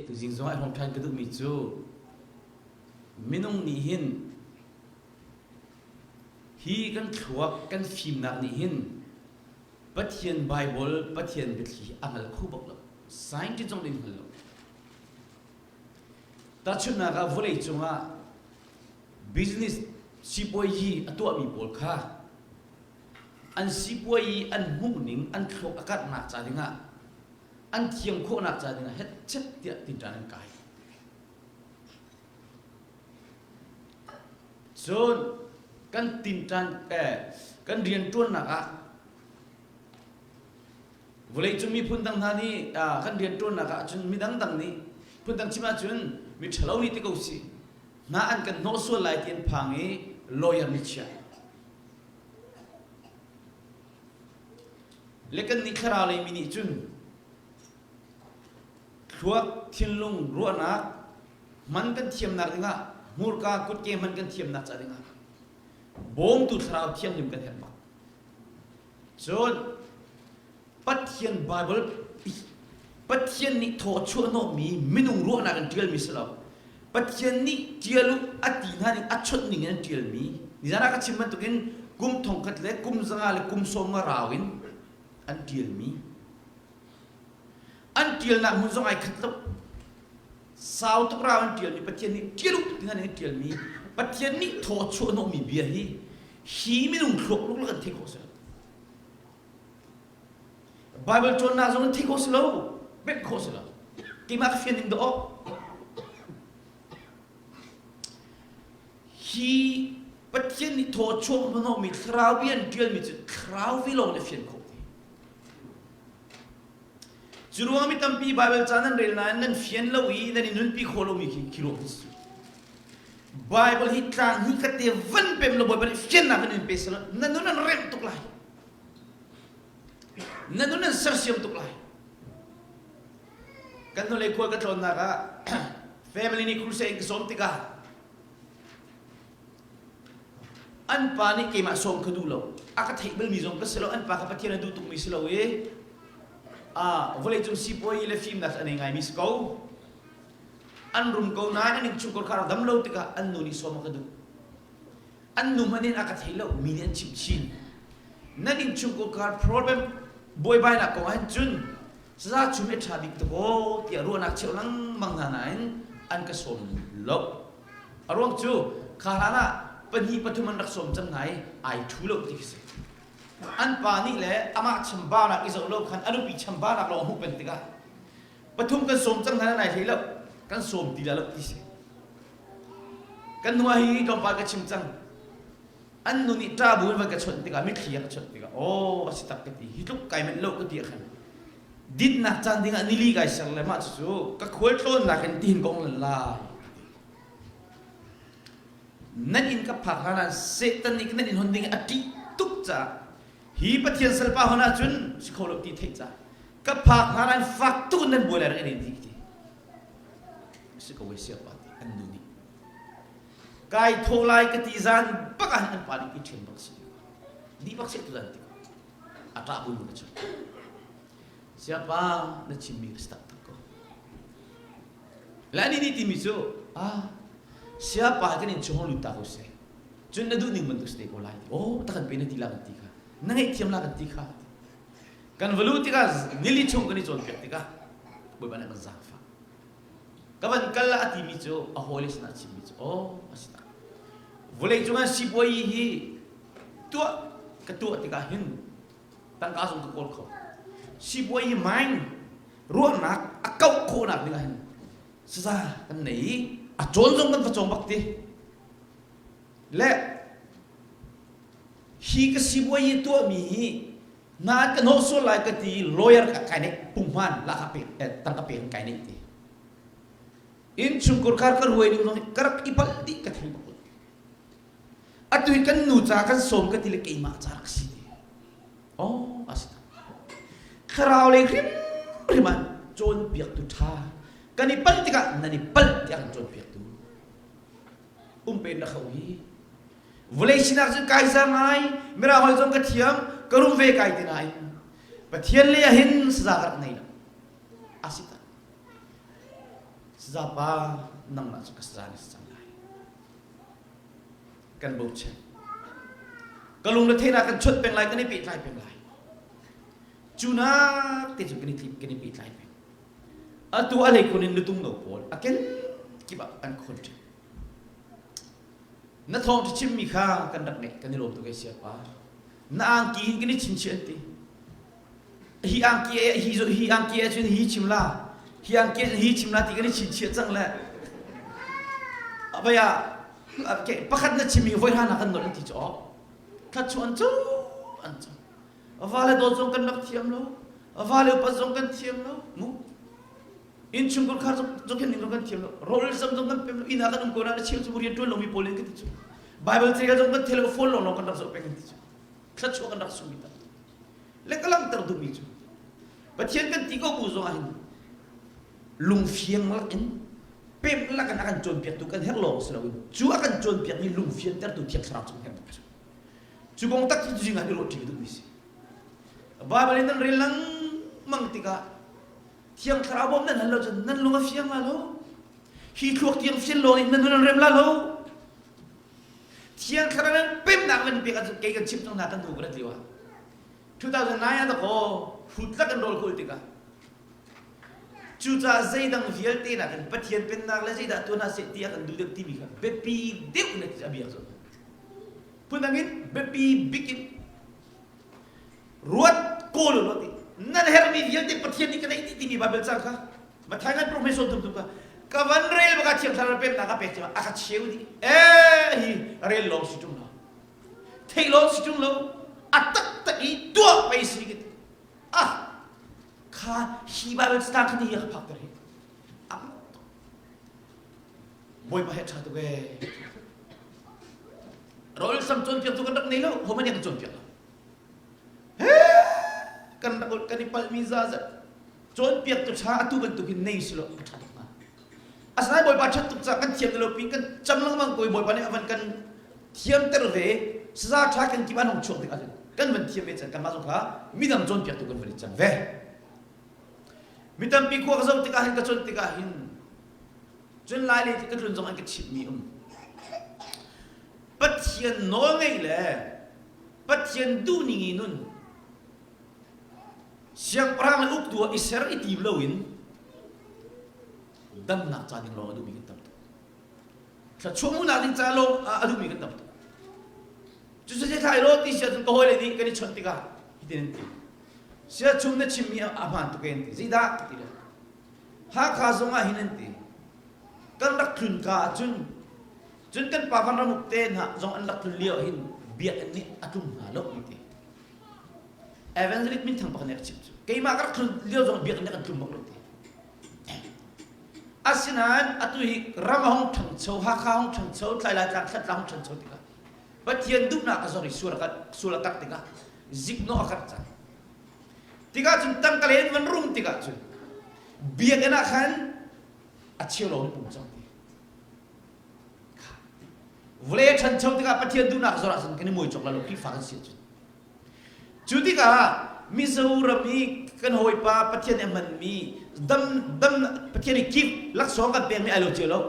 Tuzing zong ah hrawm ṭhan ka duhmi cu minung nih hin hi kan thluak kan fimnak nih hin Pathian Bible Pathian biathli a hngal kho bak lo. Scientist zong nih hngal lo. Tahchunhnak ah vawlei cungah business sipuayi a tuahmi pawl kha an sipuayi an hmuhning an thluak a karhnak ca dingah an thiam khawhnak ca dingah hetchet tiah tinṭan an kai. Cun kan tinṭan eh, kan rianṭuannak ah vawleicung miphun dang hna nih ah, kan rianṭuannak ah cun midang dang nih phundang chim ahcun mi ṭhalo nih ti ko si hna an kan hnawh sual lai ti an phang i lawyer nih chiah Le kannih thlarau lei mi nih cun thluak thinlung ruahnak hman kan thiamnak dingah hmurka kutke hman kan thiamnak ca dingah bawmtu thlarau thianghlim kan herh bak. Cun Pathian Bible Pathian nih thaw chuahhnawhmi minung ruahnak in ṭialmi si lo. Pathian nih ṭial u a ti hna ning a chawnh ning in an ṭialmi. Nizan ah ka chim bantukin kum thongkhat le kum zanga le kum sawm nga rau in an ṭialmi. An ṭialnak hmun zong ai khat lo. Sau tuk rau an ṭialmi Pathian nih ṭial u ti hna ning in ṭialmi Pathian nih thaw chuahhnawhmi bia hi hi minung thluak luklak an theih khawh si lo. Bible cawnnak zong in theih khawh si lo, pemh khawh si lo. Keimah ka fian ding dawh. Hi Pathian nih thaw chuak hmanawmi thlarau bia an ṭialmi cu thlarau vi lawng nih a fian khawh ti. Cu ruangah mi tampi Bible ca nan rel nain nan fian lo i nan i nunpi khawh lomi khi khi ruang si. Bible hi tlang hi ka te van pem lo Bawipa nih fiannak in in pe selaw na nun an remh tuk lai. Na nun an sersiam tuk lai. Kan hnulei khual ka tlawnnak ah family nih crusade in ka sawm tikah an pa nih keimah sawm ka duh lo. A ka theih balmi zong ka si lo. An pa kha Pathian a duh tukmi si lo i ah vawleicung sipuai le fimnak a nei ngaimi si ko. An rum ko nain an innchungkhar kha rak dam lo tikah an nu nih sawm a ka duh. An nu hmanh in a ka thei lo mi nih an chimh chin. Nan innchungkhar problem buaibainak kong ahhin cun saza chum hi a ṭha bik tuk aw tiah ruahnak cheuh lengmang hna nain an ka sawm lo. A ruang cu kha hlan ah pahnih pathum an rak sawm cang hna i ai ṭhu lo ti khi si. An pa nih le amah chambaunak i zoh lo khan a nupi chambaunak lawng a hmuh peng tikah pathum kan sawm cang hna nan ai hlei lo kan sawm ti la lo ti si. Kan nu ah hi tlawmpal ka chim cang. An nu nih ṭa bu in van ka chawnh tikah mitthli a ka chawnh tikah aw a si tak ka ti hi tluk kai manh lo ka ti ah khan dinnak caan dingah nili kai ser le mah cucu ka khual tlawnnak in tihin kong lan lai nan inn ka phak hlan ah Satan nih nan inn hon ding a ṭih tuk caah hi Pathian salpa hon ahcun si kho lo ti theih caah ka phak hlan ah fak tuk in nan buai lai rak in ti ti si ko wei siapa ti an nu nih kai tho lai ka ti zan bak ah an pa nih i ṭhian bak si di bak si tu zan ti a ṭah bu na chun siapa na chimmi ka si taktak ko le ani nih timi cu ah siapa kan in chung lut ta ko seh cun na duh ning bantuk si te ko lai ti oh takan pe na ti la kan ti kha na ngaihthiam la kan ti kha kan va luh tikah nili chung kan i cawnpiak tikah Bawipa nih kan zaangfah ka van kal a timi cu a hawile sinah a chimmi cu aw a si tak vawlei cungah sipuai hi tuah ka tuah tikah hin tangka zong ka kawl kho sipuai hi mind ruahnak a kauh khawhnak dingah hin saza kan nei i a cawn zong kan va cawng bak ti le hi ka sipuai hi tuahmi hi na ka nawh sual lai ka ti lawyer ka kai nih punghman la ka pek tangka pek kai nih ti innchungkhar kar ka ruai ning zong ka rak i palh dih ka thei bak atu hi kan nu ca kan sawm ka ti le keimah ca rak si ti oh a si thlarau lei hrim hrim ah cawnpiaktu ṭha kan i palh tikah nan i palh tiah kan cawnpiaktu umpen na kho hi Vawlei sinak cun kai za ngai, mirang holh zong ka thiam, ka rum ve kai ti nain Pathian lei ah hin saza ka rak nei lo. A si tak. Sazapa nangmah cu ka saza na si cang lai. Kan bochan. Ka lungre theihnak kan chawnh peng lai, kan i pehtlai peng lai. Cu nak te cu kan i tlip, kan i pehtlai peng. Atu a hlei khun in nutung no pawl a ken kip ah an khawn ṭhan. Na thawngṭha chimmi kha kan rak ngeih, kan i lawm tuk e siapa. Na angki in kan i chingchiah an ti. Hi angki hi hi angki ahcun hi chim la, hi angki ahcun hi chim la ti kan i chingchiah cang le. Abaya pakhat na chimmi voi hlan ah kan nolh an ti cu aw. Thla an cu an cu. Va le dawt zong kan rak thiam lo. Va le upat zong kan thiam lo. Mu. Innchungkhar khar zong ning zong kan thiam lo. Rawl zam zong kan pem lo. Inn ah kan um ko na cheu cu rian ṭuan lomi pawl in kan ti cu. Bible cel zong kan thel lo phone lawng lawng kan rak zoh peng kan ti cu. Thluachuah kan rak sungmi tak. Le ka langhter duhmi cu Pathian kan ti ko bu zong ah hin lungfiang lak in pem lak in a kan cawnpiaktu kan herh lawng si loin cu a kan cawnpiakmi lungfiantertu Thiang Thlarau cu kan herh tuk cu. Cu kong tak cu zing ah i ruah ṭi duhmi si. Bible in nan rel lengmang tikah Thiang Thlarau bawm nan hal lo cun nan lung a fiang la lo. Hi thluak tiang fian lawng in nan nun an rem la lo. Thiang Thlarau nan pemnak nan pek ahcun kei kan chimh cang hna kan hnu kan lio ah 2009 ah dakaw hrut lak in rawl kawl tikah cucaah zeidang vialte nakin Pathian pennak le zeidah tuan hna seh ti a kan duh deuh timi kha biapi deuh in a bia cu phundang in biapi bik in ruat kawl u ti nan herhmi vialte Pathian nih ka neih dih timi Bible cang kha Matthai ngan professor tum tum ka ka van rel baka thiang thlarau pemnak a pek cima a ka cheu dih eh hi rel lawng si ṭung lo theih lawng si ṭung lo a taktak i tuah pei si ki ah kha hi Bible cang kha ni hi ka phak ter hi Bawipa he ṭha tuk ee rawl sam cawnpiak tu kan rak nei lo homan nih kan cawnpiak lo kan rak kan i palhmi zazat cawnpiak tu ṭha atu bantuk hin nei si lo a ṭha tuk hnga asinain Bawipa ṭhat tuk caah kan thiam lo pi kan cam lengmang ko i Bawipa nih a van kan thiamter ve saza ṭha kan kip an hung chuak tik ahcun kan van thiam ve cang kanmah zong kha midang cawnpiak tu kan van i cang ve mi tampi khua ka zoh tikah hin ka cawn tikah hin cun lai lei ka tlun zong an ka chimhmi um Pathian nawl ngeih le Pathian duhning i nun siangpahrang le uktu ah i ser i tim loin damnak ca ding lawng a duhmi kan tam tuk. Thluachuah hmuhnak ding ca lawng a duhmi kan tam tuk. Cucu thlai law ti sia cun ka hawile nih kan i chawnh tikah hitin an ti. Sia chung na chimmi a hmaan tuk e an ti. Zeidah ti le Hakha zong ah hin an ti. Kan rak tlun ka ahcun cun kan pa van ramuk te hna zong an rak tlun lio hin biakinn nih a tlung hna lo an ti. Evangelist minthang pakhat nih a chim cu keimah ka rak tlun lio zong biakinn nih kan tlung bak lo ti. Asinain atu hi ram a hung ṭhangcho, Hakha hung ṭhangcho, Tlailai tlang Thlatlang hung ṭhangcho tikah Pathian duhnak a zor i sual a sual a karh tikah ziknawh a karh cang. Tikah cun tangka len van rum tikah cun biakinn ah khan a cheu lo in pum cang ti. Vawlei a ṭhancho tikah Pathian duhnak zor ahcun kan i muai cawk la lo Khrihfa kan si ahcun. Cu tikah Mizoram i kan hawipa Pathian nih a hmanmi dam dam Pathian nih gift laksawng kan pekmi ai lo cio lo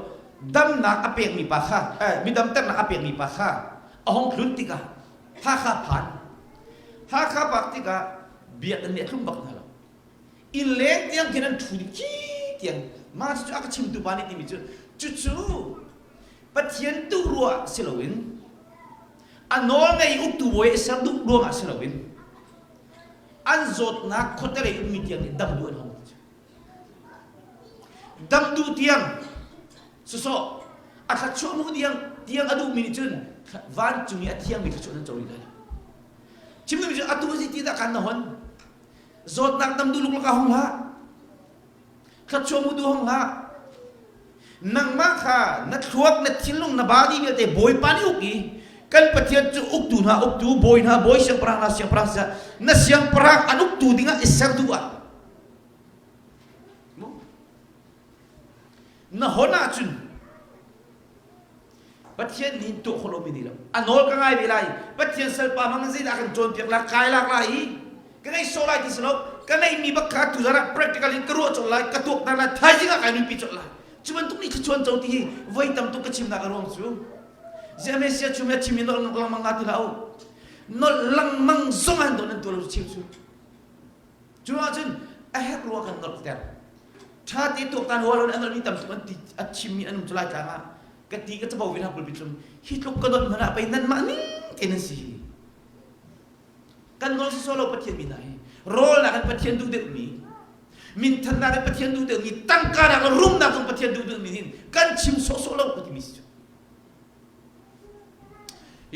damnak a pekmi pa kha eh, mi damternak a pekmi pa kha a hong tlun tikah Hakha phan Hakha pak tikah biakinn nih a tlung bak hna lo inn leng tiang khin an ṭhu dih khi tiang mah cu a ka chimtu pa nih timi cu cucu Pathian duh ruah si loin a nawl ngei uktu bawi a ser duh ruangah si loin an zawtnak khuatelei ummi tiang nih dam duh an hong ti dam duh tiang sawsawh a thluachuah hmuh tiang tiang a duhmi nih cun vancung i a thiangmi thluachuah nan co rih lai lo chim duhmi cu atu si ti dah kan na hon zawtnak dam duh luklak ah hong hlah thluachuah mu duh hong hlah nangmah kha na thluak na thinlung na body vialte bawipa nih uk i kan pathian cu uktu hna uktu bawi hna bawi siangpahrang hna siangpahrang siseh na siangpahrang an uktu dingah i ser duh ah na hon ahcun Pathian nih tuah khawh lomi ni lo. A nawl ka ngai ve lai. Pathian salpa hmang in zeidah kan cawnpiak lai, kai lak lai i ka ngei sawh lai ti si lo. Ka ngeihmi bak kha tuzan ah practical in ka ruah colh lai, ka tuaktan lai, thaizing ah kai nunpi colh lai. Cu bantuk nih thluachuan co ti hi voi tam tuk ka chimnak a ruang cu Ziamesia chum a chim i nolh lengmang nga ti hlah u. Nolh lengmang zong an don an tuah lo chim cu. Cu ahcun a herh rua kan nolh ter. Ṭha te tuaktan hual an nolh mi tam tuk an ti a chimmi an um cu lai tlang ah ka ti ka capo ve hna pulpit cung hi tluk ka dawt hmanh ah pei nanmah ning te nan si hi. Kan nawl sawsawh lo Pathian mi hna hi rawlnak in Pathian duh deuhmi minthannak in Pathian duh deuhmi tangkanak le rumnak zong Pathian duh deuhmi hin kan chim sawhsawh lo ka timi si cu.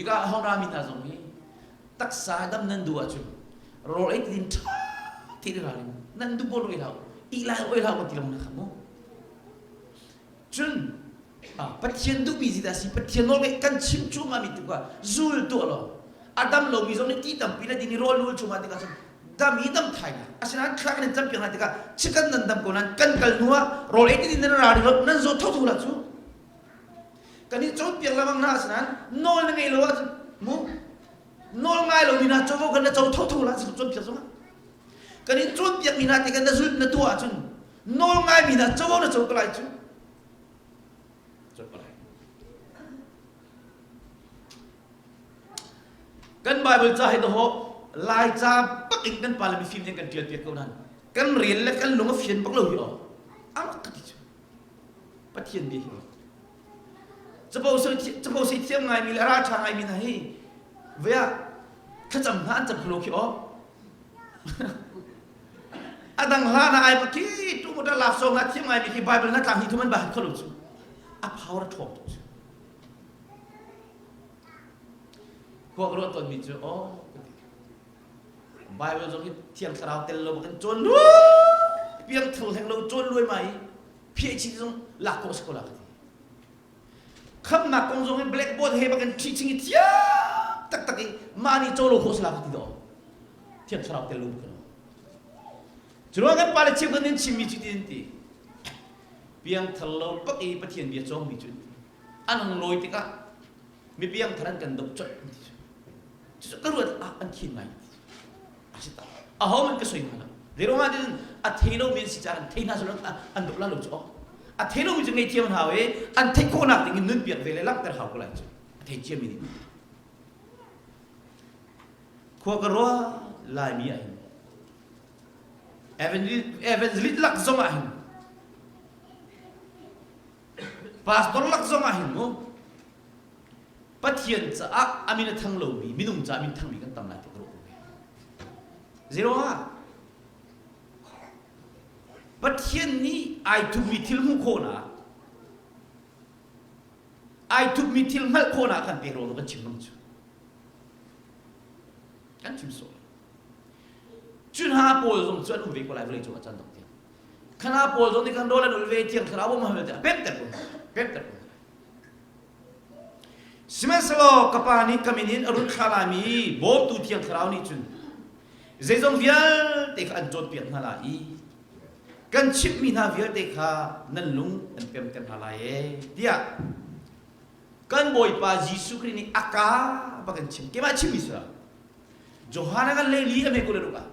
Hika ah rami hna zong hi taksa dam nan duh ahcun rawl ei tin ṭha te in ralring nan duh pawl oi hlah ih lai oi hlah ka ti lo na kha mu. Cun Pathian duhmi zeidah a si Pathian nawl ngeih kan chim cuahmah mi tikah zul tuah law a dam lomi zong nih ti tampi na din i rawl nul cuahmah tikah cun dam i dam thai na asinain thla kan in campiak hna tikah chikan nan dam ko nain kan kal hnu ah rawl ei ti nan ra ring lo nan zaw thotho la cu kan i cawnpiak lengmang hna asinain nawl na ngei lo ahcun mu nawl ngai lomi hna covo kan na co thotho la cawnpiak zongah kan in cawnpiak mi hna ti kan na zulh na tuah ahcun nawl ngaimi hna covo na co ko lai cu Kan Bible ca hi dawh Laica bak in kan pa le mifim nih kan ṭial piak ko nain kan rel le kan lung a fian bak lo hi aw a rak ka ti cu Pathian bia hi capo capo sei thiam ngaimi le ral ṭha ngaimi hna hi vea thlacam hna an cam kholo khi aw A dang hla na ai khi tu mo ta laf song na thiam ngai mi khi Bible na tlang hi thum an ba hat kholo chu. A power a ṭhawng tuk chu. Khua ka ruah tawn mi cu oh Bible zong hi thiang thlarau tel lo kan cawn lu piang thang hleng lo cawn luai mai PhD zong lak ko si ko la ka ti. Khamnak kong zong hi blackboard he bak in teaching i thiam taktak i mah nih colo khawh si la ka ti do. Thiang thlarau tel lo ka lo. Curuang kan pale chim kan in chimmi cu ti ti. Piang thar lo pak i Pathian bia cawngmi cu an hung lawi tikah mi piang thar an kan doh colh ti cu. Cucu ka ruat ah an khin ngai ti. A si tak. Aho man ka soi hna lo. Zeiruang ah tin a thei lo mi an si caah an thei hna cu an doh la lo cu. A thei lo mi cu ngei thiam an hau i an theih khawhnak ding in nun piak ve le langhter hau ko lai cu. A thei thiam mi nih. Khua ka ruah Laimi ah hin evangelist lak zong ah hin pastor lak zong ah hin mu Pathian caah a min a thang lomi minung caah min thangmi kan tam lai ti ka ruah ko ve. Zeiruangah Pathian nih ai thupmi thil hmuh khawhnak ai thupmi thil hngalh khawhnak kan pek ruang kan chim bang cu kan chim sawh cu hna pawl zong cu an um ve ko lai vawlei cung ah caan dok tiang khana pawl zong nih kan rawl an ul ve thiang thlarau um hal tiah pemter ko pemter ko Sihmanhsehlaw ka Pa nih ka min in a run thlah laimi bawmtu Thiang Thlarau nih cun zeizong vialte kha an cawnpiak hna lai i kan chimhmi hna vialte kha nan lung an pemter hna lai ee tiah kan Bawipa Jesuh Khrih nih a ka bak in chim keimah chimmi si lo Johan a kan leili a me kul ah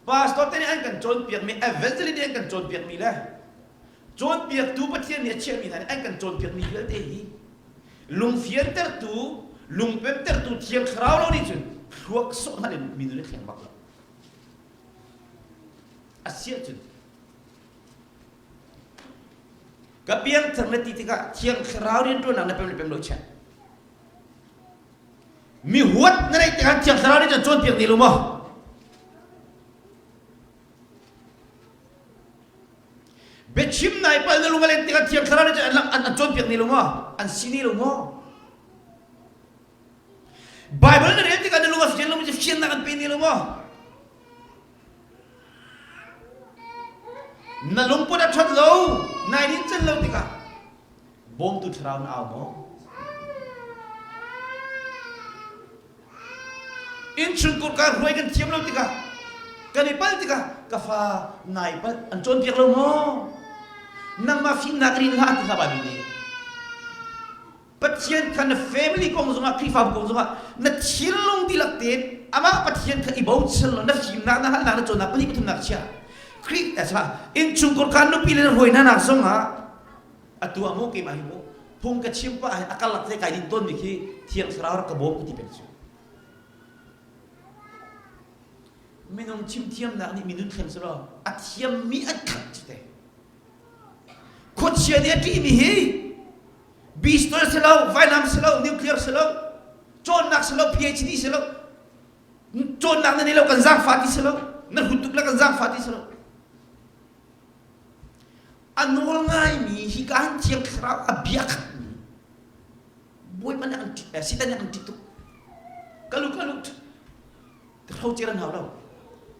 pastor te nih an kan cawnpiakmi evangelist nih an kan cawnpiakmi le Cawnpiaktu Pathian nih a chiahmi hna nih an kan cawnpiakmi vialte hi lungfiantertu, lungpemtertu Thiang Thlarau lo nih cun thluak sawh hna in minung nih thleng bak lo. A siah cun ka piangthar na ti tikah Thiang Thlarau rianṭuannak na pem le pem lo check. Mi huat na neih tikah Thiang Thlarau nih cun cawnpiak ne lo maw? Biachim nai pal na lung a len tikah Thiang Thlarau nih cun an, an cawnpiak ne lo maw? An si ne lo maw? Bible na rel tikah na lung a fian lo mi cu fiannak an pe ne lo maw? Na lungput a ṭhat lo, nai nin cen lo tikah bawmtu thlarau na au maw? Innchungkhar ka hruai kan thiam lo tikah kan i palh tikah ka fa nai palh an cawnpiak lo maw? Nangmah fimnak rin hlah ti hlah Bible nih. Pathian kha na family kong zongah Khrihfabu kong zongah na thinlung dihlak tein amah Pathian kha i bochan law na fimnak na hngalhnak na cawnnak pahnih pathumnak chia. Khrih innchungkhar kha nupi le hruai hna nak zong ah atu ah mu keimah hi mu phung ka chim pah hin a karlak te kai din tawn mi khi thiang thlarau rak ka bawm ka ti peng cu. Minung chim thiamnak nih minun thleng selaw a thiammi an khat cu te. Khuachia nih a ṭihmi hi pistol si lo, vainam si lo, nuclear si lo, cawnnak si lo, PhD si lo, cawnnak na nei lo kan zaangfah ti si lo, na hlut tuk le kan zaangfah ti si lo. A nawl ngaimi hi ka hin thiang thlarau a bia khatmi Bawipa nih an ṭih, Satan nih an ṭih tuk. Kalu kalu hro cer an hau lo.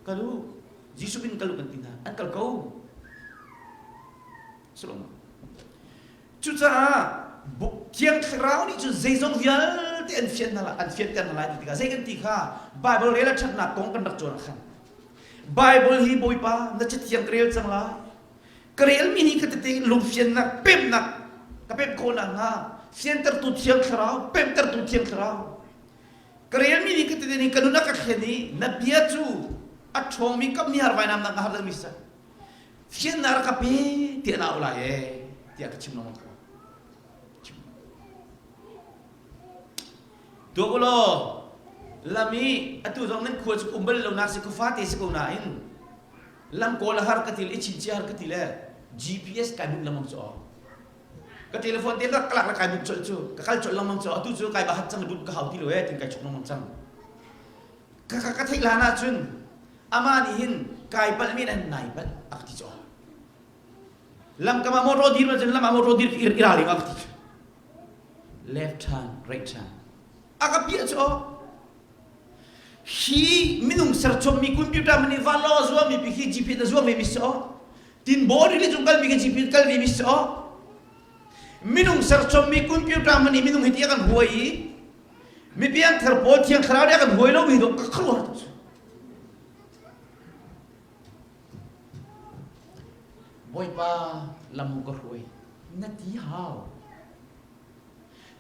Kalu Jesuh bin kalu kan ti hna. An kal ko. Sulong. Cucaah Thiang Thlarau nih cun zeizong vialte an fian hna an fianter hna lai ti tikah zei kan ti kha Bible rel a ṭhatnak kong kan rak cawn ah khan Bible hi Bawipa na cathiang ka rel cang lai ka relmi nih ka tete lungfiannak pemnak ka pemh khawh nakhnga fiantertu Thiang Thlarau pemhtertu Thiang Thlarau ka relmi nih ka tete nih ka nun a ka thlen i na bia cu a ṭhawngmi kamhni har vainam nak a har deuhmi si fiannak rak ka pe tiah na au lai ee tiah ka chim lengmang ko. Tuah u law lam i atu zong nan khua cu um bal lo nak si khuafa te si ko nain lam kawl a har ka ti le i chimchia har ka ti le GPS kai bunh lengmang cu ka telephone te rak kalak le kai bunh colh cu ka kal colh lengmang cu atu cu kai ba hat cang le bunh ka hau ti lo ee tin kai chok lengmang cang ka ka theih hlan ahcun amah nih hin kai palh men an nai palh a ka ti cu lamkam ah motor dir cun lam ah motor dir i ralring a ka ti cu left turn right turn a ka piah cu hi minung serchommi computer man nih van law a zuami pi khi GPS a zuam ve mi si aw tin body li cung kalmi khi GPS kal ve mi si aw minung serchommi computer man nih minung hi ti a kan huai i mi piangthar pawl thiang thlarau nih a kan huai lomi dawh ka khuaruah tuk cu Bawipa lam ka hruai na ti hau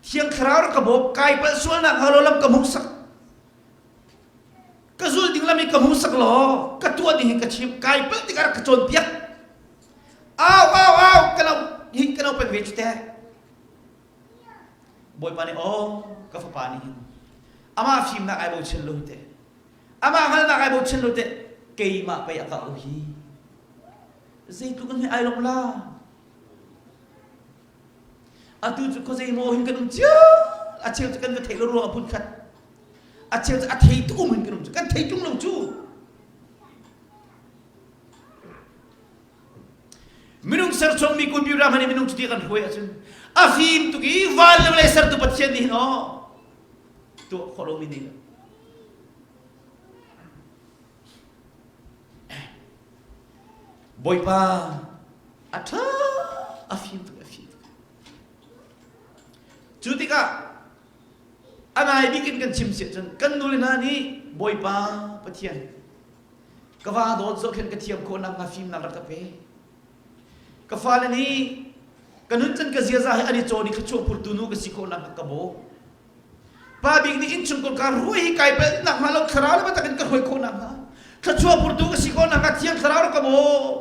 thiang thlarau rak ka bawm kai palh sualnak hnga lo lam ka hmuhsak ka zul ding lam i ka hmuhsak law ka tuah ding hi ka chim kai palh tikah rak ka cawnpiak au au au ka lo hi ka lo peng ve cu te Bawipa nih aw ka fapa nih hin amah fimnak ai bochan lo te amah hngalhnak ai bochan lo te keimah pei a ka au hi zeitluk in ai lawm la atu cu khuazei maw hin kan um cio a cheu cu kan va theih lo ruang a phun khat a cheu cu a thei tu um hin kan um cu kan thei tung lo cu Minung serchommi computer hmanh in minung cuti kan hruai ahcun a fim tuk i van le vawlei sertu Pathian nih hin aw tuah khawh lomi nih Bawipa a ṭha a fim tuk a fim tuk cu tikah a nai bik in kan chim siah cun kan nu le hna nih Bawipa Pathian Ka va dawt zohkhenh ka thiam khawh nakhnga fimnak rak ka pe. Ka fale nih ka nuncan ka ziaza hi an i cawn i thluachuah phurtu nu ka si khawh nakhnga ka bawm. Pa bik nih innchungkhar ka ruai hi kai palh nakhnga lo thlarau le biatak in ka hruai khawh nakhnga thluachuah phurtu ka si khawh nakhnga thiang thlarau rak ka bawm.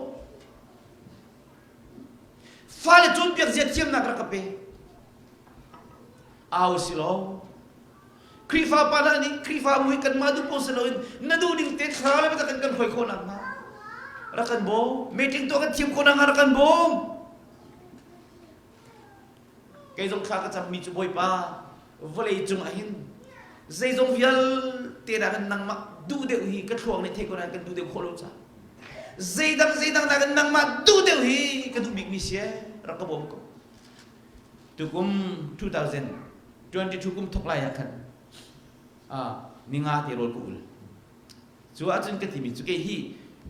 Fale cawnpiak zia thiamnak rak ka pe. Au si law Khrihfa pa hna nih Khrihfabu hi kanmah duh paoh si loin na duh ning te thlarau le biatak in kan hruai khawh nakhnga rak kan bawm. Meeting tuah kan thiam khawh nakhnga rak kan bawm. Kei zong thla ka cammi cu Bawipa vawlei cung ah hin zeizong vialte nakin nangmah duh deuh hi ka thluak nih thei ko nain kan duh deuh khawh lo caah zeidang zeidang nakin nangmah duh deuh hi ka duh bikmi si rak ka bawm ko. Tukum 2022 kum thok lai ah khan ninga te rawl ka ul. Cu ahcun ka timi cu kei hi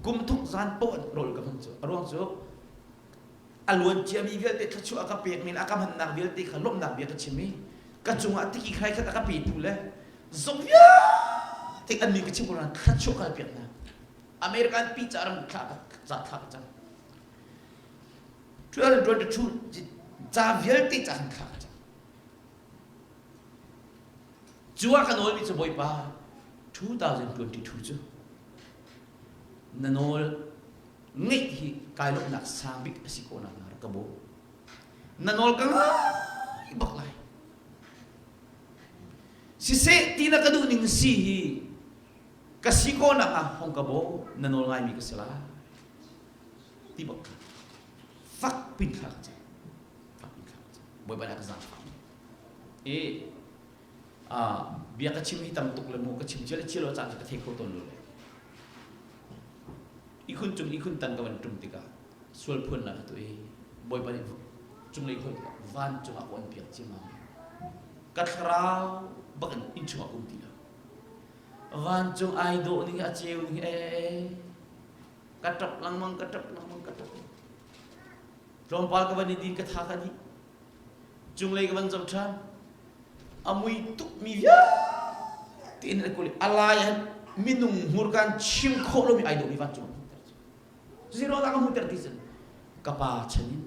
kum thok zan poh rawl ka hman cu. A ruang cu a luan ciami vialte thluachuah a ka pekmi le a ka hmannak vialte kha lawmhnak bia ka chim i ka cungah tiki khai khat a ka petu le zong vialte an min ka chim ko nain thluachuah ka piak hna. American pi ca ram thla ka ca thla ka cam. 2022 ca vialte ca kan thla ka cam. Cu ah ka nawlmi cu Bawipa 2022 cu na nawl Ngeih hi kai lawmhnak sang bik a si ko nak hnga rak ka bawm. Na nawl ka ngai bak lai. Siseh ti na ka duh ning si hi ka si ko nak ah hong ka bawm na nawl ngaimi ka si lai. Ti bak kha. Fak pin thla ka cam. Fak pin thla ka cam. Bawipa nih a ka zaangfah. E bia ka chim hi tam tuk le mu ka chim cia le cia lo caan cu ka thei kho tawn lo le. Ihkhun cung ihkhun tang ka van ṭum tikah sual phuannak ka tuah i Bawipa nih cunglei khoi tikah vancung ah ka on piak ciammam. Ka thlarau bak in innchung ah ka um ti lo. Vancung ai dawh ning a ceu ning ee ka ṭap lengmang ka ṭap lengmang ka ṭap. Tlawmpal ka van i din ka tha ka dih. Cunglei ka van zoh ṭhan. A mui tukmi vialte in an kawl i a lai ah minung hmurka in chim khawh lomi ai dawhmi vancung an hmuhter cu. Zero dah ka hmuhter ti cun ka pa chan in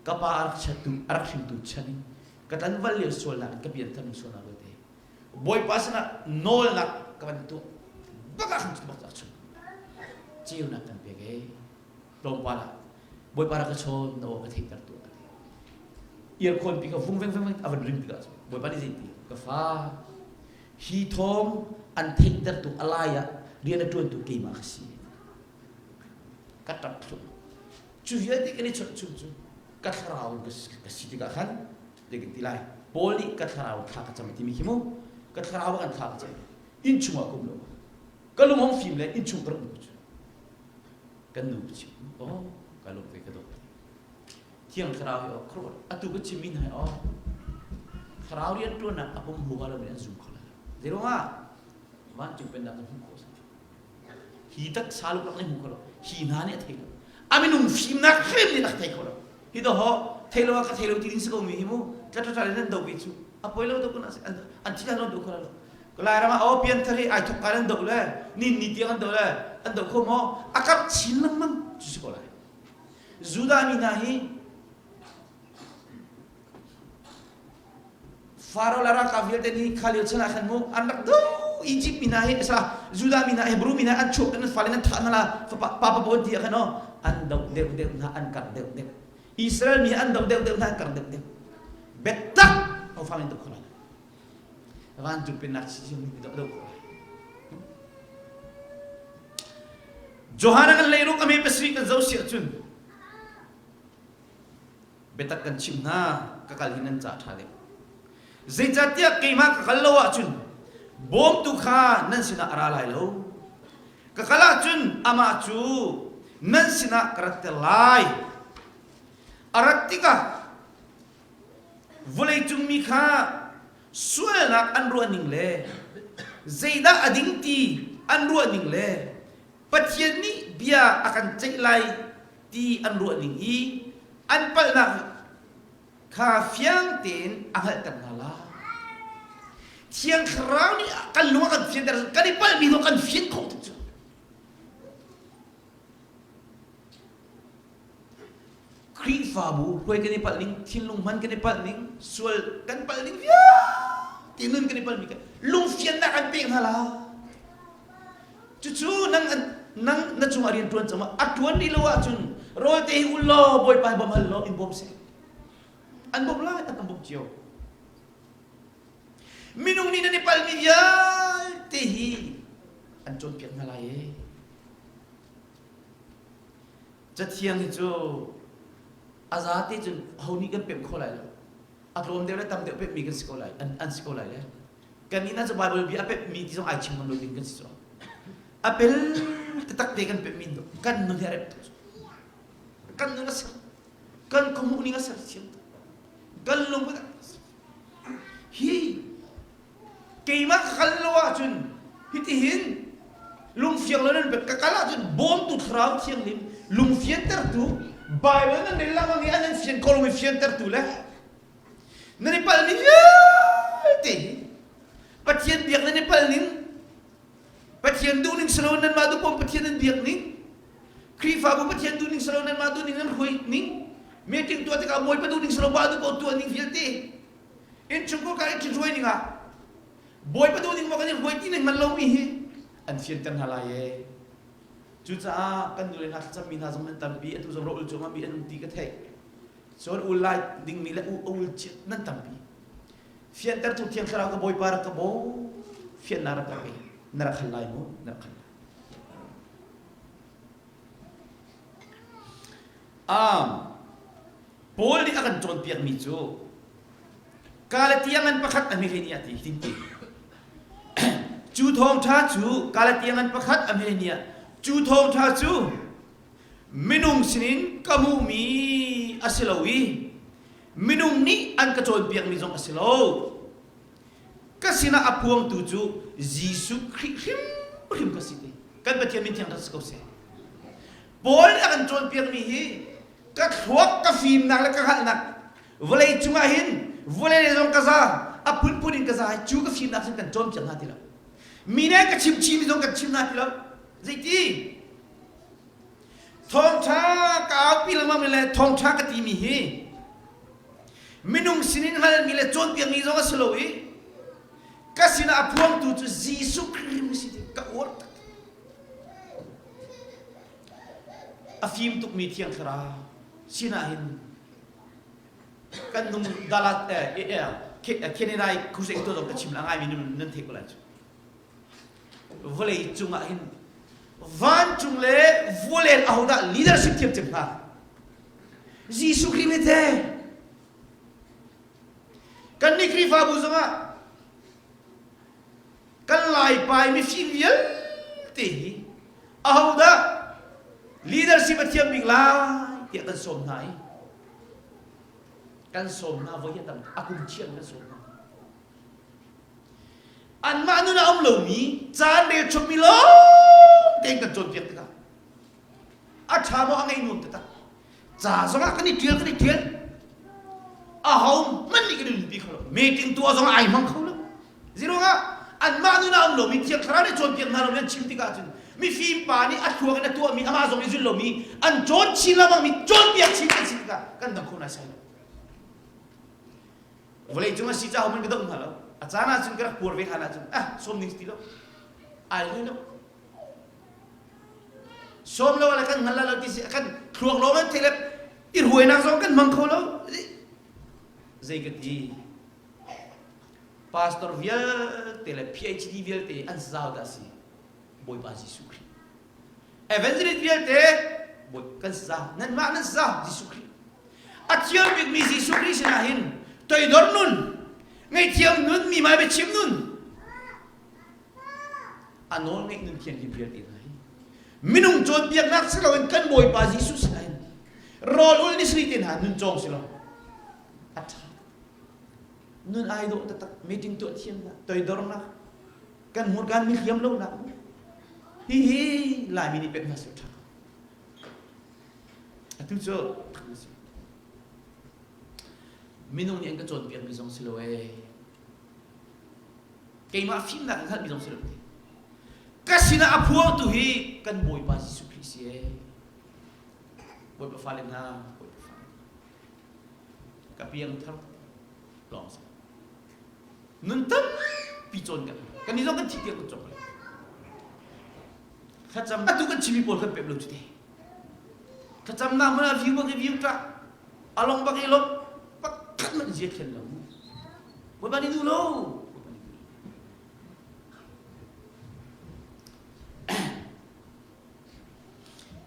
ka pa a rak chattu a rak hringtu chan in ka tlanval lio sualnak in ka pianthar ning sualnak vialte Bawipa sinah nawlnak ka van tuah bak ah khan cu bak cun ceunak kan pek ee tlawmpal ah Bawipa rak ka chawn na aw ka theihter tuah ka ti. Earphone pi ka vung veng veng a van ring tikah Bawipa nih zei ti ka fa hi thawng an theihtertu a lai ah rian a ṭuantu keimah ka si. Ka ṭap thlu. Cu vialte kan i chawnh chung cu ka thlarau ka si tikah khan te kan ti lai. Paul nih ka thlarau thla ka cam timi khi mu ka thlarau kan thla ka cam inn chungah ka um lo ka lung hong fim le inn chung ka rak um cu kan nu ka chim oh ka lung ve ka dawt thiang thlarau hi oh khuaruah atu ka chim mi hna hi oh thlarau rian ṭuannak a pum huha lo in an zum kho lai lo zeiruangah vancung pennak kan hmuh khawh hi taksa lung rak nih hmu kho lo hi hna nih a thei lo a minung fimnak hrim nih a thei kho lo hi do ho thei lo ah ka thei lo ti ding si ko mi hi mu tla tla in an do bi cu a poi lo do kun an thi lo do kho lo Lairam ah aw pianthar hi ai thok ka an doh le nin ni tiang an doh le an doh kho maw a karh chin lengmang cu si ko lai Judah mi hna hi Faro le ralkap vialte nih kha lio chan ah khan mu an rak do Egypt mi hna hi sa Judah mi hna Hebrew mi hna an chuak an fale an thah hna la pa pa pa ti ah khan oh an doh deuh deuh hna an karh deuh deuh Israel mi an doh deuh deuh hna an karh deuh deuh biatak ho fang in doh kho lai Vancung pennak si nih do do khawh lai. Johan kan leiruk a me pasarih kan zoh si ahcun biatak kan chim hna ka kal hi nan ca ṭha deuh. Zeicahtiah keimah ka kal lo ahcun bawmtu kha nan sinah a ra lai lo. Ka kal ahcun amah cu nan sinah ka ratter lai. A rat tikah Vawleicung mi kha sualnak an ruahning le zeidah a ding ti an ruahning le Pathian nih bia a kan ceih lai ti an ruahning i an palhnak kha fiang tein a hngalhter hna lai. Thiang Thlarau nih kan lung a kan fianter kan i palhmi zong kan fian khawh tuk cu. Khrihfabu hruai kan i palh ning, thinlung hman kan i palh ning, sual kan palh ning vialte nun kan i palhmi kan lungfiannak an pek hna la. Cucu nang nang na cungah rian ṭuan cang a ṭuan rih lo ahcun rawl te hi ul law Bawipa hi bawm hal law in bawm seh. An bawmh lai, an kan bawmh cio. Minung nih nan i palhmi vialte hi an cawnpiak hna lai ee. Cathiang hi cu a zate cun ho nih kan pemh kho lai lo. A tlawm deuh le tam deuh pemhmi kan si ko lai, an, an si ko lai le. Kan nih na cu Bible bia a pemhmi ti zong ai chim ngam lo ding kan si cu. A pel taktak te kan pemhmi kan nun hi a rep tuk. Kan nun a ser. Kan khuamuh ning a ser thiam. Kan lung hi keimah ka kal lo ahcun hitihin lungfiang lo nan ka kal ahcun bawmtu thlarau thianghlim lungfiantertu Bible nan rel lengmang i an nan fian ko lomi fiantertu le nan i palmi vialte hi Pathian biak nan i pal ning Pathian duhning si lo nanmah duhpom Pathian nan biak ning Khrihfabu Pathian duhning si lo nanmah duhning nan hruai ning meeting tuah tikah Bawipa duhning si lo mah duh tuah ning vialte Innchungkhar kan i ṭhithruai ning ah Bawipa duhning maw kan i hruai ti ning man lomi hi an fianter hna lai ee. Cucaah kan nule hna thlacammi hna zong nan tampi, atu zong rawlul cungah mi an um ti ka theih. Cun ul lai dingmi le u ul nan tampi. Fiantertu Thiang Thlarau ka Bawipa rak ka bawm, fiannak rak ka pe. Na rak hal lai mu, na rak hal lai. Um, Paul nih a kan cawnpiakmi cu Galatia ngan pakhat a hmehlen i a ti hitin ti. Cu thawngṭha cu Galatia ngan pakhat a hmehlen i cu thawngṭha cu minung sinin ka hmuhmi a si lo i minung nih an ka cawnpiakmi zong a si lo. Ka sinah a phuangtu cu Jesuh Khrih hrimhrim ka si ti. Kan Pathian min thiang si ko seh. Paul nih a kan cawnpiakmi hi ka thluak ka fimnak le ka hngalhnak vawlei cungah hin vawlei le zong ka za a phunphun in ka za cu ka fimnak cun kan cawnpiak hna ti lo mi nih ka chim chimi zong kan chim hna ti lo zeiti thawngṭha ka aupi lengmang le thawngṭha ka timi hi minung sinin hngalmi le cawnpiakmi zong a si lo i ka sinah a phuangtu cu Jesuh Khrih si ka uar tak A fim tukmi Thiang Thlarau sinah hin kan nung dalat Canada i crusade tuah zong ka chim la ngaimi nan theih ko lai cu. Vawlei cungah hin vancung le vawlei ahodah leadership thiam cem hnga? Jesuh Khrih nih the kan nih Khrihfabu zongah kan laipa i mifim vialte hi ahodah leadership a thiam bik lai tiah kan sawm hna i kan sawm hna voi a tam a kum thiam kan sawm hna anmah nun a um lomi caan rel chommi lawng tein kan cawnpiak tikah a ṭha maw a ngei nuam taktak ca zongah kan i ṭial kan i ṭial aho hmanh nih kan i nunpi kho lo meeting tuah zongah ai hmang kho lo ziruangah anmah nun a um lomi thiang thlarau nih cawnpiak hna lomi an chim tikah cun mifim pa nih a thluak in a tuahmi amah zong i zul lomi an cawn chin lengmangmi cawnpiak chin kan si tikah kan dang kho naisai lo vawlei cung a si caah man ka doh hna lo a caan ah cun ka rak puar ve hlan ah cun ah sawm ding ti lo ai hlei lo Sawm lo le kan hngal lo ti si kan thluak lawng an thei le i ruainak zong kan hmang kho lo. Zei ka ti? Pastor vialte le PhD vialte an zau dah si Bawipa Jesuh Khrih. Evangelist vialte kan za nanmah nan za Jesuh Khrih. A thiam bikmi Jesuh Khrih sinah hin toidor nun, ngaihthiam nun, mi mai biachim nun, a nawl ngeih nun thianghlim vialte hna hi minung cawnpiaknak si loin kan Bawipa Jesuh sinah hin rawl ul ni sri te hna nun cawng si lo a ṭha nun ai dawh taktak meeting tuah thiamnak toidornak kan hmurkaan mi hliam lonak hihi Laimi nih pek hna seh ṭha atu cu minung nih an ka cawnpiakmi zong si lo ee Keimah fimnak in hngalhmi zong si lo ti. Ka sinah a phuangtu hi kan Bawipa Jesuh Khrih si ee. Bawipa fale hna, Bawipa fale. Ka piang thar lawng si. Nun tampi cawn kan kan ni zong kan thih tiang kan cawk lai. Thlacam atu kan chimi pawl kan pep lo cu te. Thlacamnak hmun ah view bak i view ṭah along bak i long pakhat man zia thlen lo. Bawipa nih duh lo.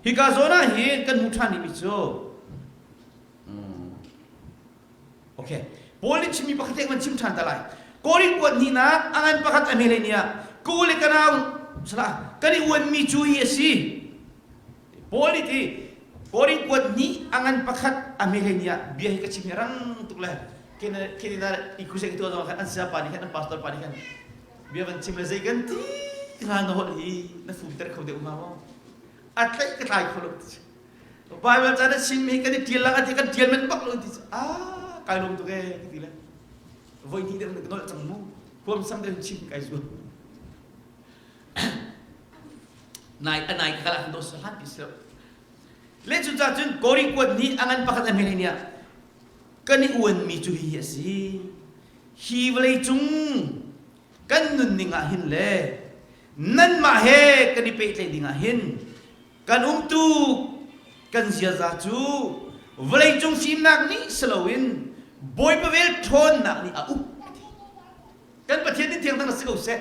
Hika zawn ah hin kan hmuh ṭhan mi cu Okay. Paul nih chimmi pakhat te kan chim ṭhan ta lai. Korin kuat hnihnak a ngan pakhat a hmele ni ah ku le ka nau salah kan i uanmi cu hi a si. Paul nih ti Korin kuat hnih a ngan pakhat a hmele ni ah bia hi ka chim hi rang tuk le Canada i crusade tuah zong khan an saya pa nih khan an pastor pa nih khan bia van chim le zei kan ti hnga na holh hi na fumter kho deuh hnga maw a tlaih ka tlai kho lo Bible ca na chim hi kan i tial lang ati kan tial men bak lo ti ah kai lawm tuk ee ka ti le voi hnih deuh na ka nolh cang mu huam sam deuh chim kai zuam nai a nai ka kala do hlan pi silo le cu ca cun kori kuat nih a ngan pakhat a hmel nia kan i uan mi cu hi a si hi vawlei cung kan nun ning ah hin le nanmah he kan i pehtlaih ding ah hin. Kan umtu kan ziaza cu vawleicung fimnak nih si loin Bawipa vel ṭhawnnak nih a uk. Kan Pathian nih thiang thang si ko seh.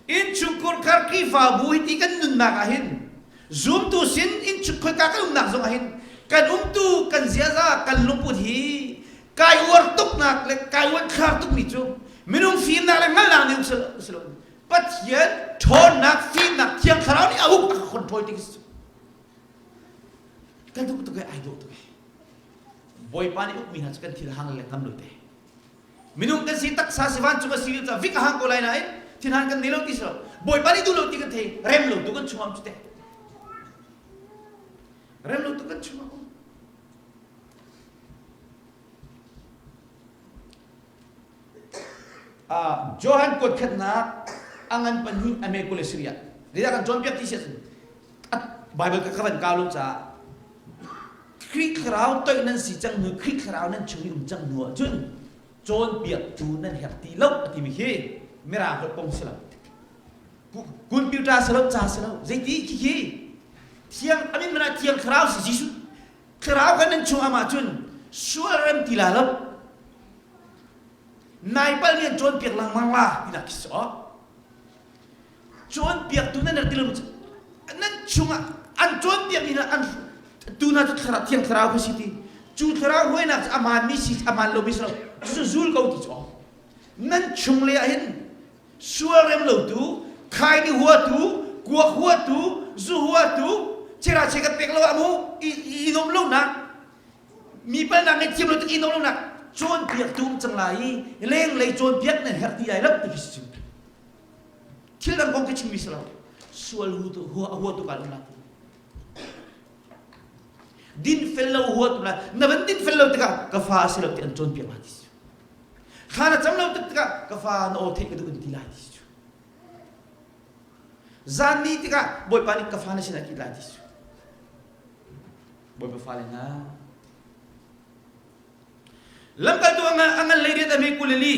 Innchungkhur khar Khrihfabu hi ti kan nunnak ah hin zumtu sin innchungkhar ka kan umnak zong ah hin kan umtu kan ziaza kan lungput hi kai uar tuknak le kai uanthlar tukmi cu minung fimnak le hngalhnak nih um si lo Pathian ṭhawnnak fimnak thiang thlarau nih a uk a control ti si kan duh tuk ai dawh tuk Bawipa nih ukmi hna cu kan thil hang le ngam lo te minung kan si taksa si vancung a si ca vik a hang ko lai nain thinhan kan nei lo ti si lo Bawipa nih duh lo ti kan thei rem lo tu kan chungam cu te rem lo tu kan chungam Johan kuat khatnak a ngan pahnih a me kul Syria. Zeidah kan cawnpiak ti si ahcun Bible ka van kau lo caah Khrih thlarau toih nan si cang hnu Khrih thlarau nan chung i um cang hnu ahcun cawnpiaktu nan herh ti lo a timi khi mirang holh kong si lo. Computer si lo, ca si lo. Zeiti khi khi thiang amin mana thiang thlarau si Jesuh thlarau kan nan chung amah cun sual rem ti la lo. Nai pal nih an cawnpiak lengmang la tinak khi si awk. Cawnpiaktu nan rak ti lo nan chungah an cawnpiak mi an tu hna cu thlarau thiang thlarau kha si ti. Cu thlarau hruainak cu a hmaanmi si a hmaan lomi si lo. Cucu zul ko ti cu awk. Nan chung le ah hin sual rem lotu, khaini huatu, kuak huatu, zu huatu, chera che kan pek lo ah mu i i nuam lonak mi palnak ngai thiam lo tik i nuam lonak cawnpiaktu um cang lai i lenglei cawnpiak nan herh ti lai lo ti khi si thil dang kong ka chimmi si lo sual hu tu hua hua tu ka lung din fel lo hua tu la na van din fel lo tikah ka fa si lo ti an cawnpiak la ti si thla na cam lo tik tikah ka fa na aw theih ka duh in ti lai ti si zan ni tikah bawipa nih ka fa na sinah ki lai ti si Bawipa fale hna Lamkaltu a ngan leiriat a hme kulili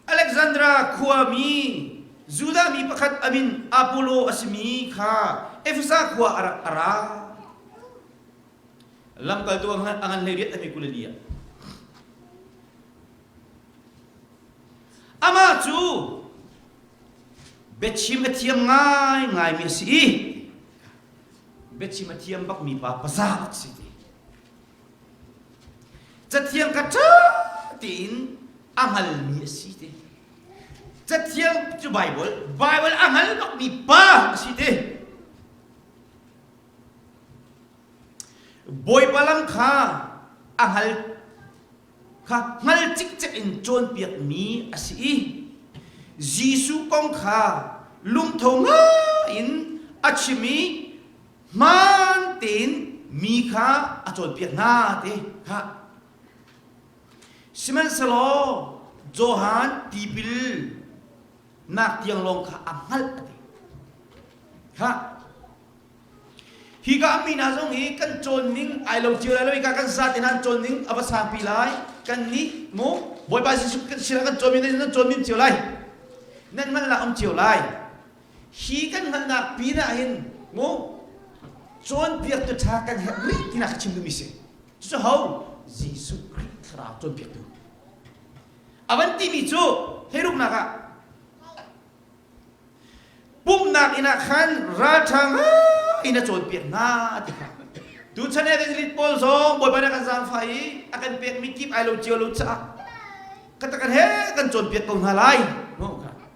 Alexandra khuami Judah mi pakhat a min Apollo a simi kha Efesa khua a rak a ra. Lamkaltu a ngan hleiriat a hme kulili ah. Amah cu biachim a thiam ngaingaimi a si i biachim a thiam bakmi pa paza a si ti. Cathiang kha ṭha tein a hngalmi a si ti. Cathiang cu Baibal, Baibal a hngal bakmi pa a si ti. Bawipa lam kha a hngal kha hngal cikcek in cawnpiakmi a si i Jesuh kong kha lungtho ngai in a chim i hmaan tein mi kha a cawnpiak hna ti kha. Sihmanhsehlaw Johan tipil nak tiang lawng kha a hngalh a ti. Kha Hika a mi hna zong hi kan cawn ning ai lo cio lai lo hika kan zate hna an cawn ning a va sangpi lai kan nih mu Bawipa Jesuh kan sinah kan cawn mi nan cawn min cio lai nan hngalhnak um cio lai hi kan hngalhnak pin ah hin mu cawnpiaktu ṭha kan herh rih tinak ka chim duhmi si cucu ho Jesuh Khrih thlarau cawnpiaktu a van timi cu hleiruknak ah Pumhnak inn ah khan ralṭha ngai in a cawnpiak hna ti kha. Tuchan evangelist pawl zong Bawipa nih a kan zaangfah i a kan pekmi kip ai lo cio lo caah ka kan he kan cawnpiak ko hna lai.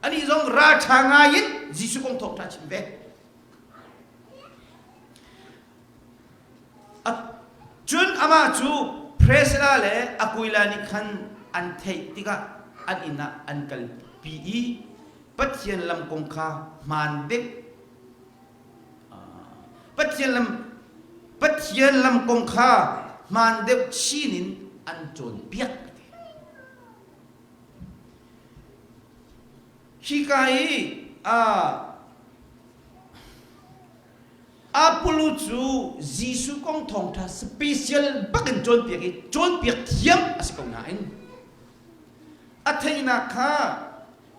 Anih zong ralṭha ngai in Jesuh kong thawngṭha chim ve. Cun amah cu Priscilla le Aquila nih khan an theih tikah an inn ah an kalpi i Pathian lam kong kha hmaan deuh Pathian lam Pathian lam kong kha hmaan deuh chin in an cawnpiak ti. Hika hi Apollo cu Jesuh kong thawngṭha special bak in cawnpiak i cawnpiak thiam a si ko nain a theihnak kha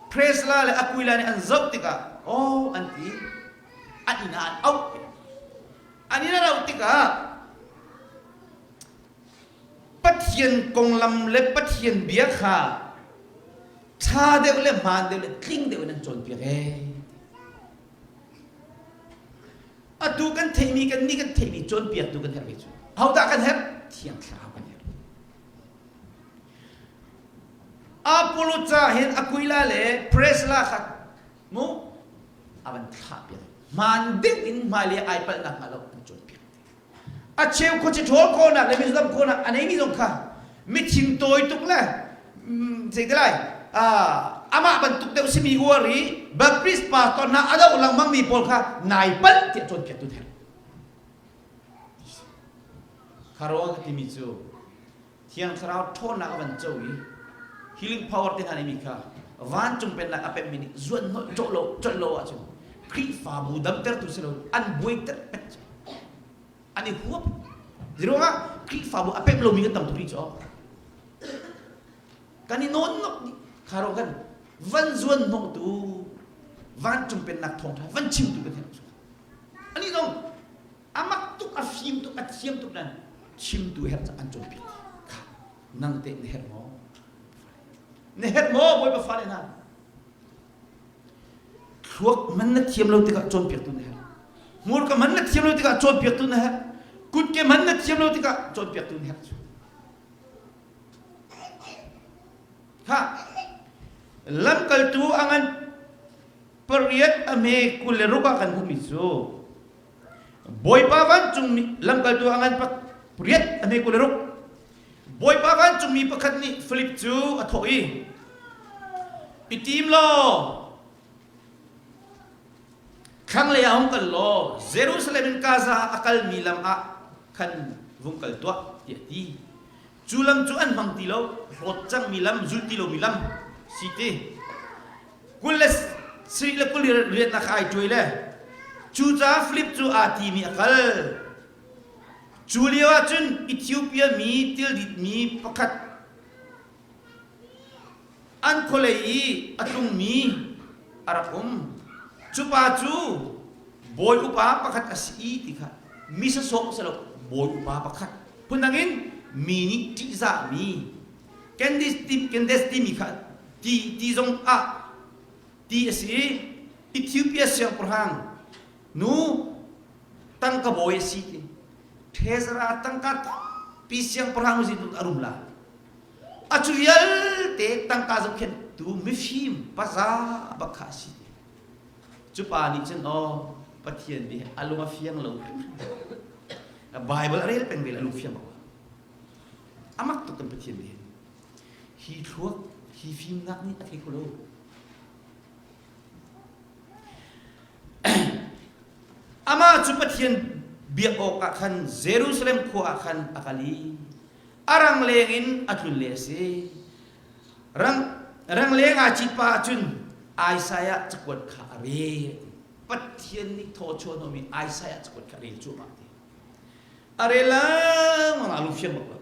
Priscilla le Aquila nih an zoh tikah oh an ti an inn ah an auh. An in a rauh tikah Pathian konglam le Pathian bia kha ṭha deuh le hmaan deuh le tling deuh in an cawnpiak ee. Atu kan theihmi kan nih kan theihmi cawnpiaktu kan herh ve cu. Hodah kan herh? Thiang Thlarau kan herh. Apollo ca hin Aquila le Priscilla kha mu a van thlah piak. Hmaan deuh in hmailei ai palhnak hnga lo an cawnpiak. A cheu khuaci ṭhawl khawhnak le mizodam khawhnak a neimi zong kha mithin tawi tuk le zei lai amah bantuk deuh simi uar i Baptist pastor hna a doh lengmangmi pawl kha nai palh tiah cawnpiaktu herh. Kharuang ka timi cu Thiang Thlarau ṭhawnnak a van co i healing power te hna neimi kha vancung pennak a pemmi nih zuan hnawh cawh lo colh lo ahcun Khrihfabu damtertu si lo an buaiter pet an i huap. Ziruangah Khrihfabu a pem lomi kan tam tuk rih cu kan i nawn nok dih kharo kan van zuan hnawhtu vancung pennak thawngṭha van chimtu kan herh cu ani zong amak tuk a fim tuk a thiam tuk nan chimtu herh an cawnpiak kha nang teh na herh maw na herh maw bawipa fale hna thluak man na thiam lo tikah cawnpiaktu na herh hmurka man na thiam lo tikah cawnpiaktu na herh kutke man na thiam lo tikah cawnpiaktu na herh ha lamkaltu a ngan pariat a hme 26 ah kan hmuhmi cu Bawipa vancungmi lamkaltu a ngan pariat a hme 26 Bawipa vancungmi pakhat nih Filip cu a thawh i i tim law thlanglei ah hung kal law Jerusalem in Gaza a kalmi lam ah khan vung kal tuah tiah a ti. Cu lam cu an hmang ti lo, hlawt cangmi lam, zul ti lomi lam si ti. 27 le 20 riatnak ai ṭuai le cucaah Filip cu aa timi a kal. Cu lio ah cun Ethiopia mi tilditmi pakhat an khualei i a tlungmi a rak um. Cu pa cu bawi upa pakhat a si i ti kha mi sasawk si lo bawi upa pakhat phundang in mi nih ṭihzahmi Candice Candace timi kha ti ti zong ah ti a si i Ethiopia siangpahrang nu tangka bawi a si ti Thezara tangka tampi siangpahrang sin a rum la a cu vialte tangka zohkhenhtu mifim paza bak kha a si cu pa nih cun aw Pathian nih a lung a fiang lo hrimhrim Bible a rel peng ve a lung fiang bak amak tuk kan Pathian nih hi thluak hi fimnak nih a thei kho lo Amah cu Pathian biak awkah khan Jerusalem khua ah khan a kal i a rangleng in a tlun le a si. Rang, rangleng aa cit pah ahcun Isaiah cakuat kha a rel. Pathian nih thaw chuahhnawhmi Isaiah cakuat kha a rel cuahmah ti. A rel lengmang a lung fiang bak lo.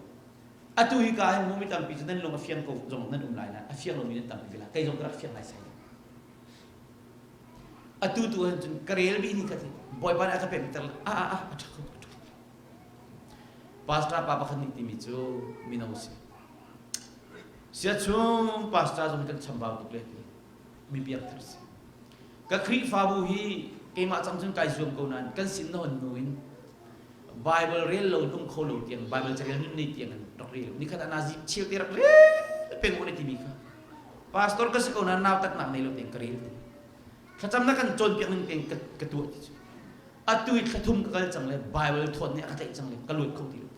Atu hi ka hin mi tampi cu nan lung a fiang ko zong nan um lai na a fiang lomi nan tampi ve lai. Kei zong ka rak fiang lai sai lo. Atu tu ahcun ka rel bih ni ka ti. Bawipa nih a ka pemter a a a a ṭha kho a ṭha. Pastor pa pakhat nih timi cu mino si. Siachung pastor zong kan chambau tuk le ti. Mi biak thar si. Ka Khrihfabu hi keimah cang cun kai zuam ko nain kan sin na hon hnu in Bible rel lo in um kho lo tiang Bible carel nun nei tiang in rak rel. Nikhat ah nazi cheu te rak rel peng ne timi kha. Pastor ka si ko nain nautatnak nei lo tiang ka rel ti. Thlacamnak kan cawnpiak ning tiang ka, ka tuah ti cu. Atu i thlathum ka kal cang le Bible thawt nih a ka tlaih cang le ka luat kho ti lo.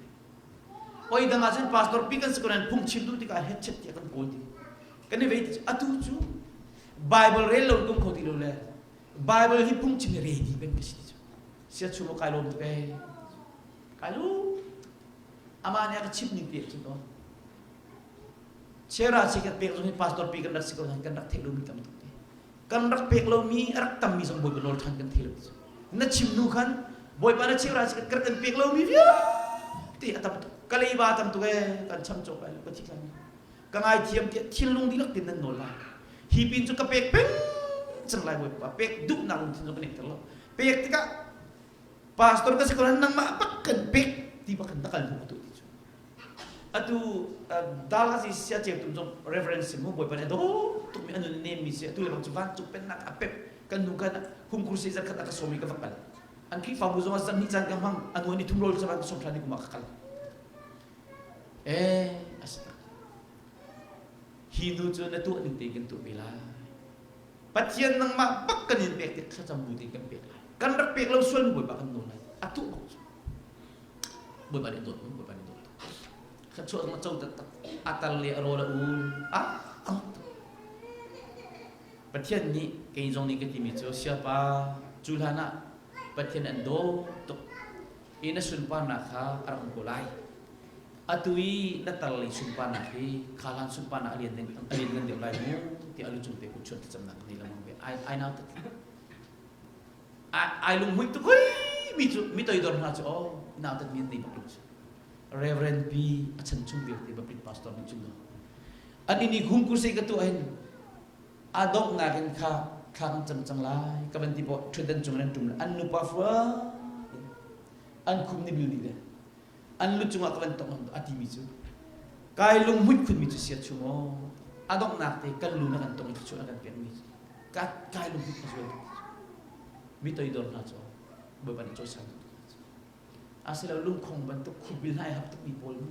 Oi dang ah cun pastor pi kan si ko nain phungchim duh tikah hetchet tiah kan kawl ti. Kan i vei ti cu atu cu Bible rel lo in um kho ti lo le Bible hi phungchim hi ready peng ka si ti cu. Siachung kai lawm tuk ee. Kai lawm. Amah nih a ka chimh ning te cun aw. Chera si kan pek zong hi pastor pi kan rak si ko nain kan rak theih lomi tam tuk te. Kan rak pek lomi a rak tammi zong Bawipa nawl ṭhan kan thei lo ti cu. Na chim nu khan Bawipa na chera si kan kan pek lomi vialte a tam tuk. Ka leiba tam tuk ee kan cham cawk lai lo ka thi lai. Ka ngaithiam tiah thinlung dihlak tin nan nawl lai. Hi pin cu ka pek peng cang lai Bawipa pek duhnak lungthin zong ka neih ter lo. Pek tikah. Pastor ka si ko nangmah bak kan pek ti bak kan kal hnu tu ti cu. Atu Dallas i sia ceu tum zong Reverend Simu bawipa nih a dawt tukmi a nun nem mi si atu le bang cu vancung pennak a pep kan nu kan hum kursi zarkhat a ka sawm i ka va kal. An Khrihfabu zong ah zarhnih caan ka hmang anu an i thum rawl caan ka sawm hlan i kum ah ka kal. Eh a si tak. Hi nu cu na tuah ning tein kan tuah ve lai. Pathian nangmah bak kan in pek tik thlacam bu tein kan pek lai. Kan rak pek lo sual mu Bawipa kan nawl lai. A tuah bak cu. Bawipa nih dawt mu Bawipa nih dawt. Thluachuah zong a co taktak. A tal le a rawl a ul. A a Pathian nih kei zong nih ka timi cu siapa cu hlan ah Pathian an dawt tuk i na sunparnak kha a rak um ko lai. Atu i na tar lei sunparnak hi kha hlan sunparnak a lian a lian ngan deuh lai mu ti a lu cung te kut chuan thlacamnak ka nei lengmang ve. Ai ai nau tat. Ai lunghmuih tuk hoi mi cu mi toidor hna cu oh nau tat mi an nei bak lo cu. Reverend P a chan chung vialte Baptist pastor nih cun an ini hung kursi ka tuah hin a donghnak in kha thla kan cam cang lai ka van ti poh ṭhutdan cung in an ṭum an nupa fua an khum ni bil dih le an lu cungah ka van tong a timi cu kai lunghmuih khunmi cu sia chung aw a donghnak te kan lu na kan tong i thluachuah na kan pekmi ka kai lunghmuih a zual mi toidor hna cu Bawipa nih cawisan asilo lungkhong bantuk khubil hna i hap tukmi pawl mu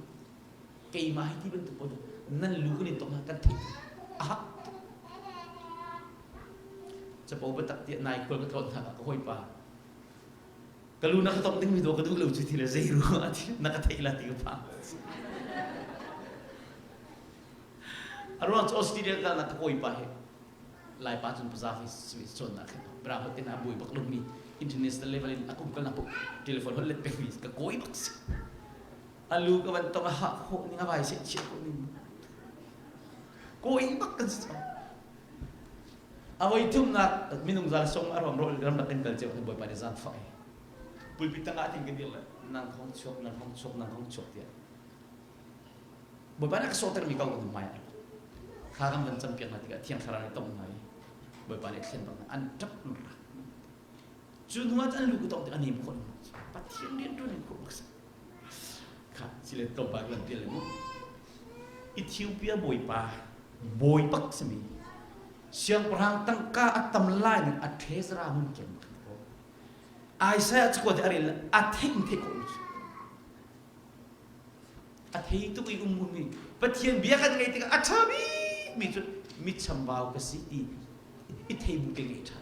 keimah hi ti bantuk pawl nan lu kan in tong hna kan theih a hak capo biatak tiah nai khual ka tlawn hna ka hawipa ka lu na ka tong ding mi do ka duh lo cu ti le zei ruang ah na ka theih la ti ka phang a ruang cu Australia kal na ka kawipa he Laipa cun paza hi cawnnak khin bra hot tin a buai bak lomi international level in a kum kal na pu telephone hol let pek mi ka kawi bak si alu ka van tong a ha khawh ning a vai se chia khawh ning kawi bak kan si a voi thumnak minung zal song a rom ro ram lak kan kal ceu bawipa nih zan fak pulpit tangah tin kan dir le nang hong chuak nang hong chuak nang hong chuak tiah Bawipa nih a ka sawhtermi ko kan hmai ah thla kan van campiak hna tikah Thiang Thlarau nih tong hna i Bawipa nih thlen bak hna an ṭap an rak cu hnu ah an lu ka tong tik a nem khawh Pathian rian ṭuan in khawh bak si kha sile tlawmpal kan ṭial le mu Ethiopia bawipa bawi bak simi siangpahrang tangka a tam lai ning a ṭhezra mun kem bak ko Isaiah cakuat a rel a theih in theih khawh A thei tuk i um mi Pathian bia kan ngaih tikah a ṭha bikmi cu mi chambau ka si ti i thei bu te ngeih ṭha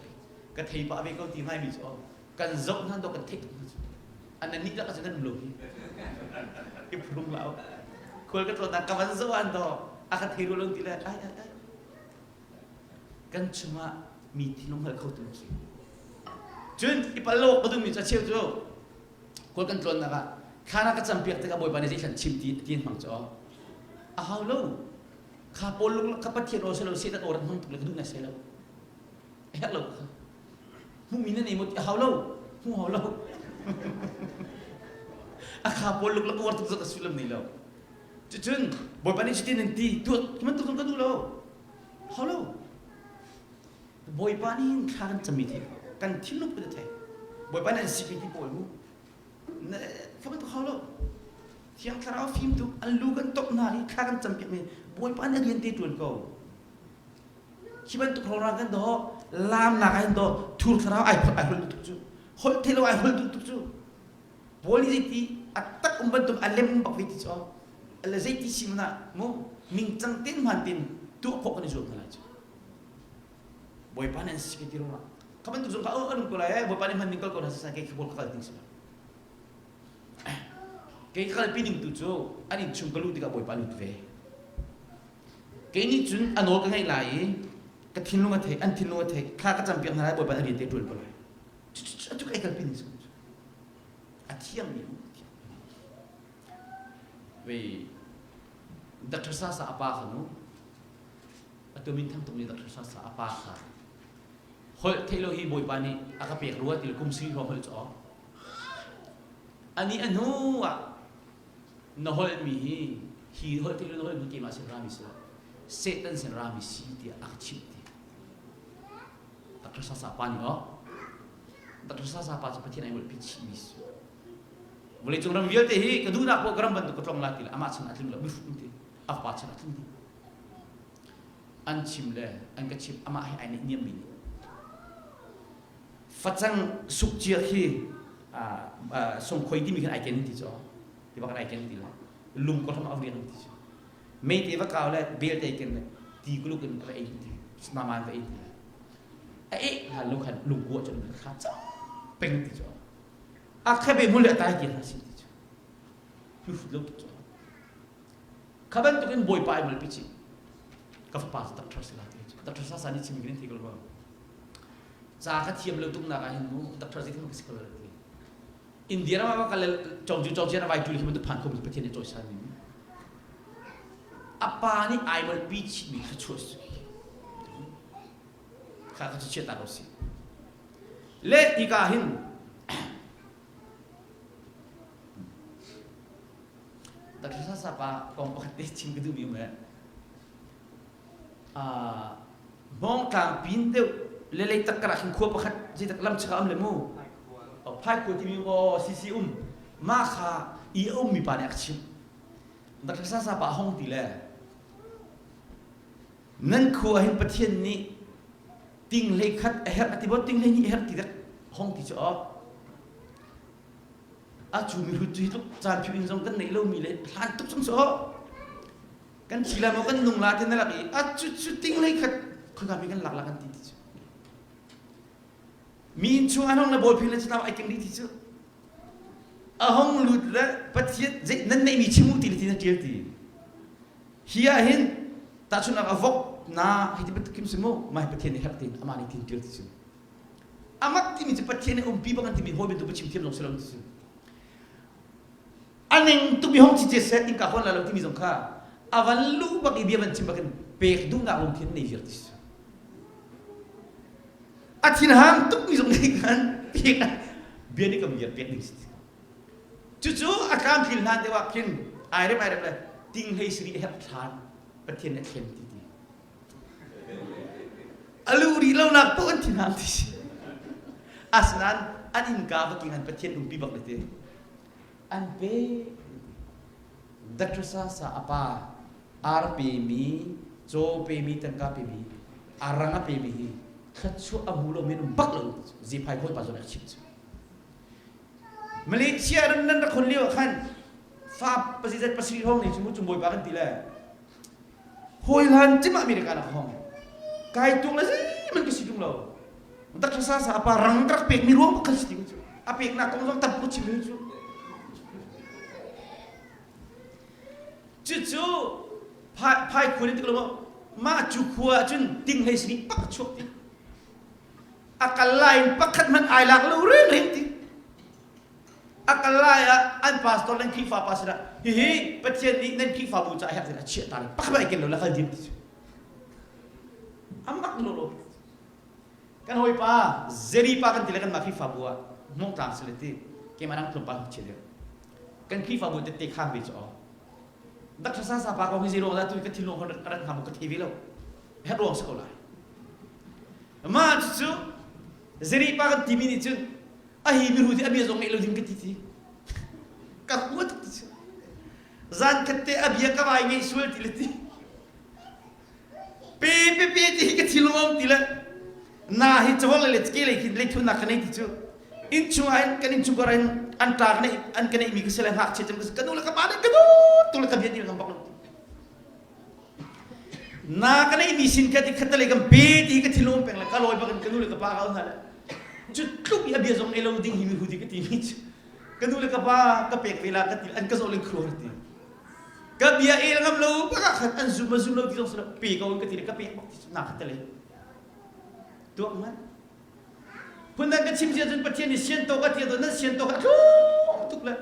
ka thei pah ve ko ti ngai mi cu kan zoh hna dawh kan theih tuk hna cu an nih lak ah nan um lo hi i phurum lau khual ka tlawn ka van zoh an daw a ka thei lo ti le ai ai ai kan chungah mi thinlung hngal kho tu si cun i pal lo ka duhmi cu a cheu cu Khual kan tlawnnak ah thla na ka campiak tikah Bawipa nih zeihlan chim ti ti hmang cu a hau lo. Kha pawl lung kha Pathian aw si lo Satan aw rak hmang tuk le ka duh ngai sai lo. A herh lo kha. Hmuhmi na nei maw ti a hau lo. Hmu hau lo. A kha pawl lung lak uar tuk zat a sullam nei lo. Cucun Bawipa nih cutin an ti tuah bantuk zong ka duh lo. Hau lo. Bawipa nih hin thla kan cammi thei kan thinlung put a thei. Bawipa nih an simi ti pawl mu. Kha bantuk hau lo. Thiang Thlarau fim tuk an lu kan tok hna i thla kan campiak mi Bawipa nih a rian te ṭuan ko. Khi bantuk rorang kan doh laamnak ah hin doh thur thlarau ai ai hol tuk cu. Holh thei lo ai hol tuk cu. Paul nih zeiti a tak um bantuk a lem bak ve ti cu le zeiti si mana mu ningcang tin hman tin tuah khawh kan i zuam hna lai cu. Bawipa nih an si ka ti ruangah kha bantuk zong kha oh an um ko lai eh Bawipa nih hman ning kal ko hna sisai kei kha bawl ka kal ding si lo kei ka kalpi ning tu cu an inn chung ka luh tikah Bawipa lut ve kei nih cun a nawl ka ngeih lai i ka thinlung a thei an thinlung a thei thla ka campiak hna lai Bawipa nih a rian te ṭuan ko lai cu kei kalpi ning si a thiangmi Wei Dr. Sasa a pa kha nu Atu minthang tukmi Dr. Sasa a pa kha holh theih lo hi Bawipa nih a ka pek rua ti kum sui hrawng holh cu awk. Ani a hnu ah na holhmi hi hi holh theih lo na holhmi keimah sin rami si lo Satan sin rami si tiah a ka chimh ti. Dr. Sasa pa nih awk. Dr. Sasa pa cu Pathian ai molhpi chihmi si. Vawleicung ram vialte hi ka duhnak poah ka ram bantuk ka tlong la ti le amah chan a tling lo mihrut ti a pa chan a tling dih. An chim le an ka chim amah he ai neih niammi nih facang suk cia khi songkhoi timi khan ai ken ti cu ti bak ai ken ti la lung ko hram a riang ti cu meite va kau le bel te ken le ti kuluk in va ei ti naman va ei ti a e hlan lo khan lungkua cun kha cha peng ti cu a khabe hmul le tai ti hna si ti cu mi hrut lo tuk cu kha bantukin bawipa ai malpi chi ka fapa cu doctor si la ti cu doctor sa sa ni chim kin thi ko lo ca ka thiam lo tuk nak ah hin mu doctor zeitin ka si ko lo ti India ram ah kal chongju chongjian a vai tu khi bantuk phan kho mi Pathian nih cawisan mi a pa nih ai malpi chihmi kha chuah si kha kha cu chiat ta ko si le hika hin Dr. Sasa pa kong pakhat te chim ka duhmi um le Hmawngtlang pin deuh le leitak karah khin khua pakhat zeitak lam chak am le mu phai khua timi aw sisi um ma kha i a ummi pa nih a ka chimh Dr. Sasa pa hong ti le nan khua hin Pathian nih ting hlei khat a herh a ti bo ting hlei hnih a herh ti dek hong ti cu aw a cu mi hrut cu hi tluk caan phiu in zong kan neih lomi le hlan tuk chung cu aw kan thi la maw kan nung la ti na lak i a cu cu ting hlei khat khoika mi kan lak la kan ti ti cu mi inn chung an hong le bawi le citau ai keng dih ti cu a hong lut le pathian zei nan neih mi chim u ti le ti na tial ti hi ah hin tahchunhnak a vok na hi ti bantuk kim si mu mai pathian nih herh tin amah nih tin tial ti cu amak timi cu pathian nih umpi bang an timi hawi bantuk chim thiam zong si lo ti cu a ning tukmi hong chi seh innka hawn la lo timi zong kha a van luh bak i bia van chim bakin pek duhnak lungthin nei viar ti si a thinhang tukmi zong nih khan pek bia nih ka viar pek ding si cucu a tlamtlin hlan deuh ah khin ai rem ai rem le ting hlei siri a herh ṭhan pathian a thlen ti ti a lu rih lonak paoh an thinhang ti si asinain an innka va king han pathian umpi bak le ti An pe. Dr. Sasa a pa ar pemi, caw pemi, tangka pemi, a rang a pemi hi thluachuah a hmu lo men um bak lo ziphai hawi pa zawn a chim cu. Malaysia ram nan rak hon lio ah khan fa pasizat pasarih hong nei cu cu bawipa kan ti le hawi hlan cim ah America nak hong kai tung le zeihmanh ka si tung lo Dr. Sasa a pa rang rak pek mi ruang kan si ti cu a pek nak kong zong tam ku chim cu cucu phai khua ni tik lo mah cu khua cun ting hlei sini pak chuak ti a kal lai in pakhat hmanh ai lak lo reng reng ti a kal lai ah an pastor le Khrihfa pa sinah hihi Pathian nih nan Khrihfabu caah herh a chiah ta le pakhat ai ken lo la kal dim ti cu amak lo lo kan hawipa Zeri pa kan ti le kan mah Khrihfabu ah hmawngtlang si le ti keimah nang tlawmpal chia deuh kan Khrihfabu tette khang ve cu aw Dr. Sasa pa kong hi zei ruang dah tu ka thinlung hon rat hnga mu ka thei ve lo herh ruang si ko lai mah cu Zeri pa kan timi nih cun a hi miru ti a bia zong ngeih lo ding ka ti ti ka hua tuk ti cu zan khat te a bia ka vai ngeih sual ti le ti pe pe pe ti hi ka thinlung um ti le na hi cawang le ke lei khin lei thun nak ka nei ti cu inn chung ah kan inn chung in an ta ka nei an ka nei mi ka sele ngakchia cem ka nu le ka pa ne ka nu tu le ka bia ti ngam bak lo Na ka neihmi sin kha ti khat le kan pe ti ka thinlung peng le ka lawi bak in ka nu le ka pa ka hna le cu tluk i a bia zong ei lo ding hi mi hu ti ka ti mi cu ka nu le ka pa ka pek ve la ka ti an ka zoh ling khruar ti ka bia el ngam lo bak ah khan an zum a zum lo ti zong sila pe ko in ka ti le ka pek bak ti cu na khat le tuak man phun dang ka chim sia cun Pathian nih sian tawk a ti nan sian tawk a thlum tuk le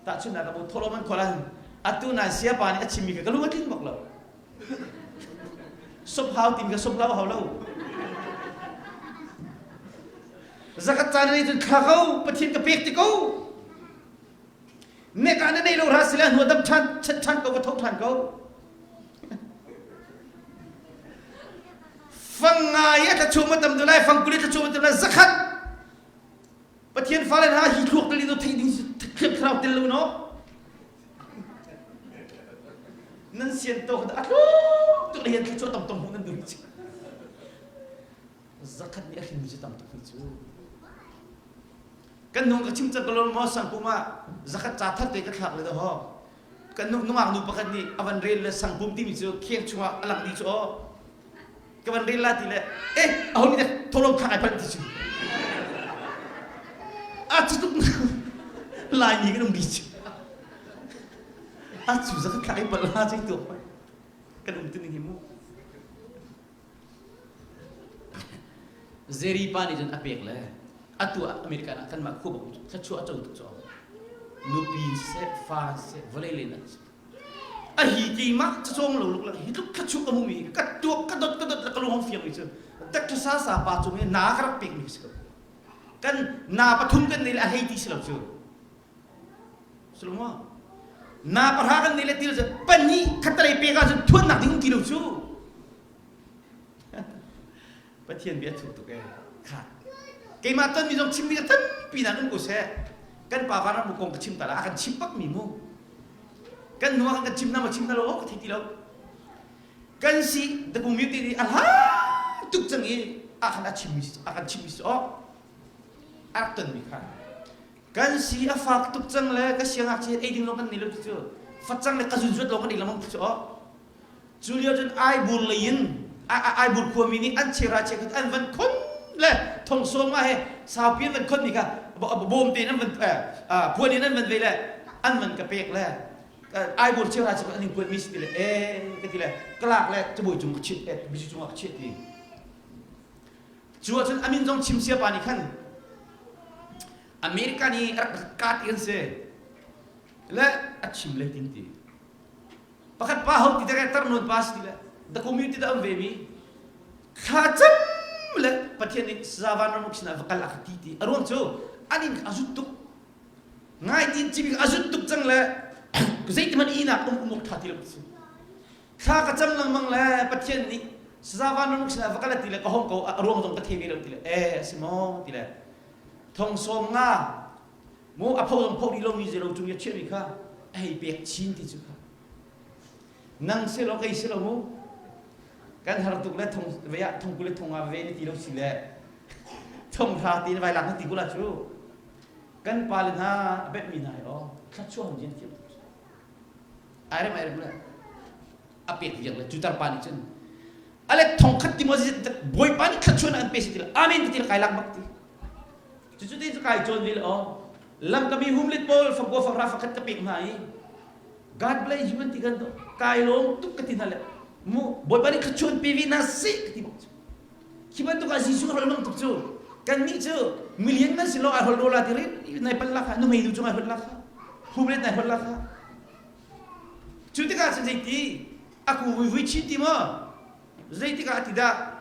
Tahchunhnak ah thawhlawm an kholh ahhin atu nai siapa nih a chimmi kha ka lung a tling bak lo. Sop hau timi kha sop lo hau lo. Zakat caan nih cun thla ko Pathian ka pek ti ko. Nek ah na nei lo ra sila hnu dam ṭhan chet ṭhan ko ka tho ṭhan ko. Fang ngai a thlachuah ma tam deuh lai, fang kuli thlachuah ma tam lai, zakhat. Pathian fale hna hi thluak tel in theih ding thiang thlarau tel lo no. Nan sian to a tluk tuk le hian thlachuah tam tam hmuh nan duh chi. Zakhat nih a hrin mi cu tam tuk ni cu. Kan nung ka chim cang ko lo maw sangpum ah zakhat ca that te ka thlak le ho. Kan nungak nu pakhat nih a van rel le sangpum timi cu kheng chungah a lang dih cu aw. Ka van rel la ti le eh aho nih dah tholom thlak ai palh ti cu. A cu tuk Laimi kan um dih cu. A cu zakhat thlak ai palh la cei tu kan um tu ning hi mu. Jerry pa nih cun a pek le atu ah American ah kanmah khua bak thluachuah a co tuk cu. Nupi siseh, fa siseh, vawlei len an si. A hi keimah cacawng lo luk hi tluk thluachuah ka hmumi ka tuak ka dot ka dot le ka lung fiang mi cu Dr. Sasa pa cung i na ka rak pek mi si ko. Kan na pathum kan nei le a hlei ti si lo cu. Sulmo na pahra kan nei le ti lo cu pahnih khatalei pek ahcun thuannak ding um ti lo cu. Pathian bia thuk tuk ee. Kha. Keimah tonmi zong chimmi ka tampi nan um ko seh. Kan pa van mu kong ka chim ta la a kan chim bak mi mu. Kan nu kan chim na ma chim na lo ka thei ti lo. Kan si the community nih a hla tuk cang i a kan a chim mi a kan chim mi si oh. A rak ton mi kha. Kan si a fak tuk cang le ka siangngakchia ei ding lo kan nei lo ti cu. Facang le ka zun zuat lo kan ei lamang ti cu oh. Cu lio cun Aibur lei in Aibur khuami nih an chera cheukhat an van khon le thongsawm ah he saupi an van khon mi kha bawm tein an van puan in an van vei le an van ka pek le Aibur chera cheukhat an in kuat mi si ti le eh ka ti le ka lak le cabuai cung ka chit eh bizu cungah ka chiah ti cu ahcun amin zong chim sia pa nih khan America nih rak ka ti kan si le a chim le tin ti Pakhat pa ho ti te tar nawn pa si ti le the community da um ve mi thla cam le Pathian nih sazavan ramuk sinah va kal a ka ti ti a ruang cu an in a zut tuk ngai tin cimi a zut tuk cang le zeiti man inak um umuk tha ti lo si thla ka cam lengmang le Pathian nih sazavan ramuk sinah va kal a ti le ka hong ko a ruang zong ka thei ve lo ti le eh a si maw ti le thong sawm nga Mu a pho zong pho dih lomi zero cung i a chiahmi kha a hei pek chin ti cu kha. Nang si lo kei si lo mu. Kan har tuk le thong ve ah thong kul le thong nga ve na ti lo si le thong hra ti na vai lak na ti kula cu. Kan pa le hna a bet mi hna hi aw thluachuah hon jian thiam tuk. Ai rem ai rem le a pek viak le cu tar pa nih cun ale thong khat ti mo bawipa nih thluachuah an pe si ti le amen ti kai lak bak ti. Cucu te cu kai cawn ve aw. Lamkami humlit pawl fangkua fangra fakhat ka pek hna i God bless you an ti kan kai lawm tuk ka ti hna le mu Bawipa nih thluachuan pe ve hna seh ka ti bak cu. Khi bantuk ah Jesuh a holh tuk cu. Kan nih cu million man sin lawng ai holh la ti rin nai pal la kha nu mei nu cung ai holh la kha humlet nai holh la kha. Cu tikah cun zeiti aku vui vui chin ti maw zeitikah ti dah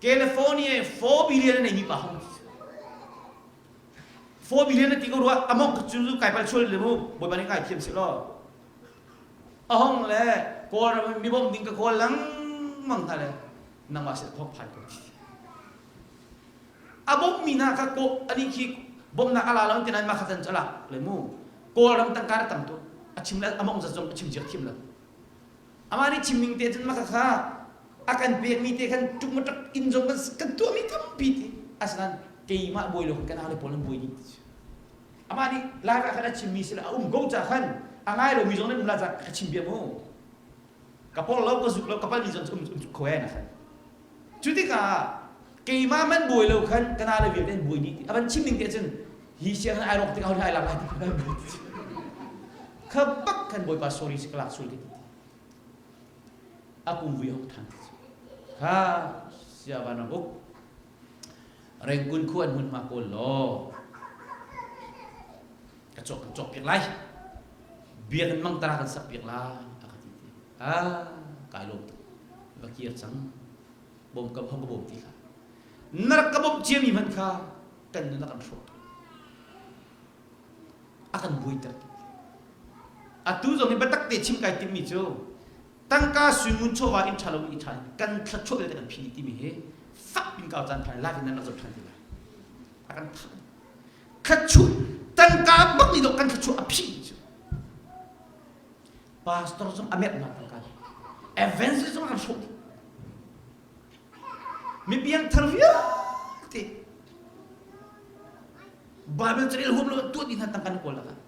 California 4 billion a neimi pa hong 4 billion a ti ko rua among cu kai pal chual le mu bawipa nih ngai thiam si law a hong le kawlram mi bom ding ka kawl lengmang hna le nangmah sin thawk phan ko a bom mi hna kha ko ani khi bomnak ala lo ti nan ma khatan chala le mu kawlram tangka tam tu a chim le among zat zong a chim jiak thiam lo Amah nih chimning te cun maka kha a kan pekmi te khan ṭukmaṭak inn zong kan, kan tuahmi tampi ti asinain keimah buai lo kan le pawl an buai dih ti amah nih live ah khan a chimmi si a um ko ca khan a ngai lomi zong nan um la ca ka chim bia mu ka por lo ka zuk lo ka palmi zong um um kho na khan cu tikah keimah man buai lo khan kana le vialte an buai dih ti a van chim ning te cun hi siang ai rawk tik ai lak lai ti kha bak khan bawipa sorry si ka lak sul ka ti a kum vui hok than kha sia van uk rengkun khu an hun ma kawl law ka cok kan cok piak lai biakinn mang tara kan sak piak lai a ka ti ti a kai lom tuk va kir cang bom kam hong ka bom ti kha na rak ka bom ciami hmanh kha kan nun a kan hrawh a kan buaiter atu zong hi biatak te chim kai timmi cu. Tangka suingun chawva in ṭha lo i ṭha kan thluachuah vialte kan phi timi hi fak pin kau caan phan live in nan rak zoh ṭhan ti lai. A kan thah. Thluachuah tangka bak nih dawh kan thluachuah a phih cu. Pastor zong a merh hna tangka nih. Evangelist zong a kan hrawh dih. Mi piangthar vialte Bible carel huam lo tuah dih hna tangka na kawl lakah.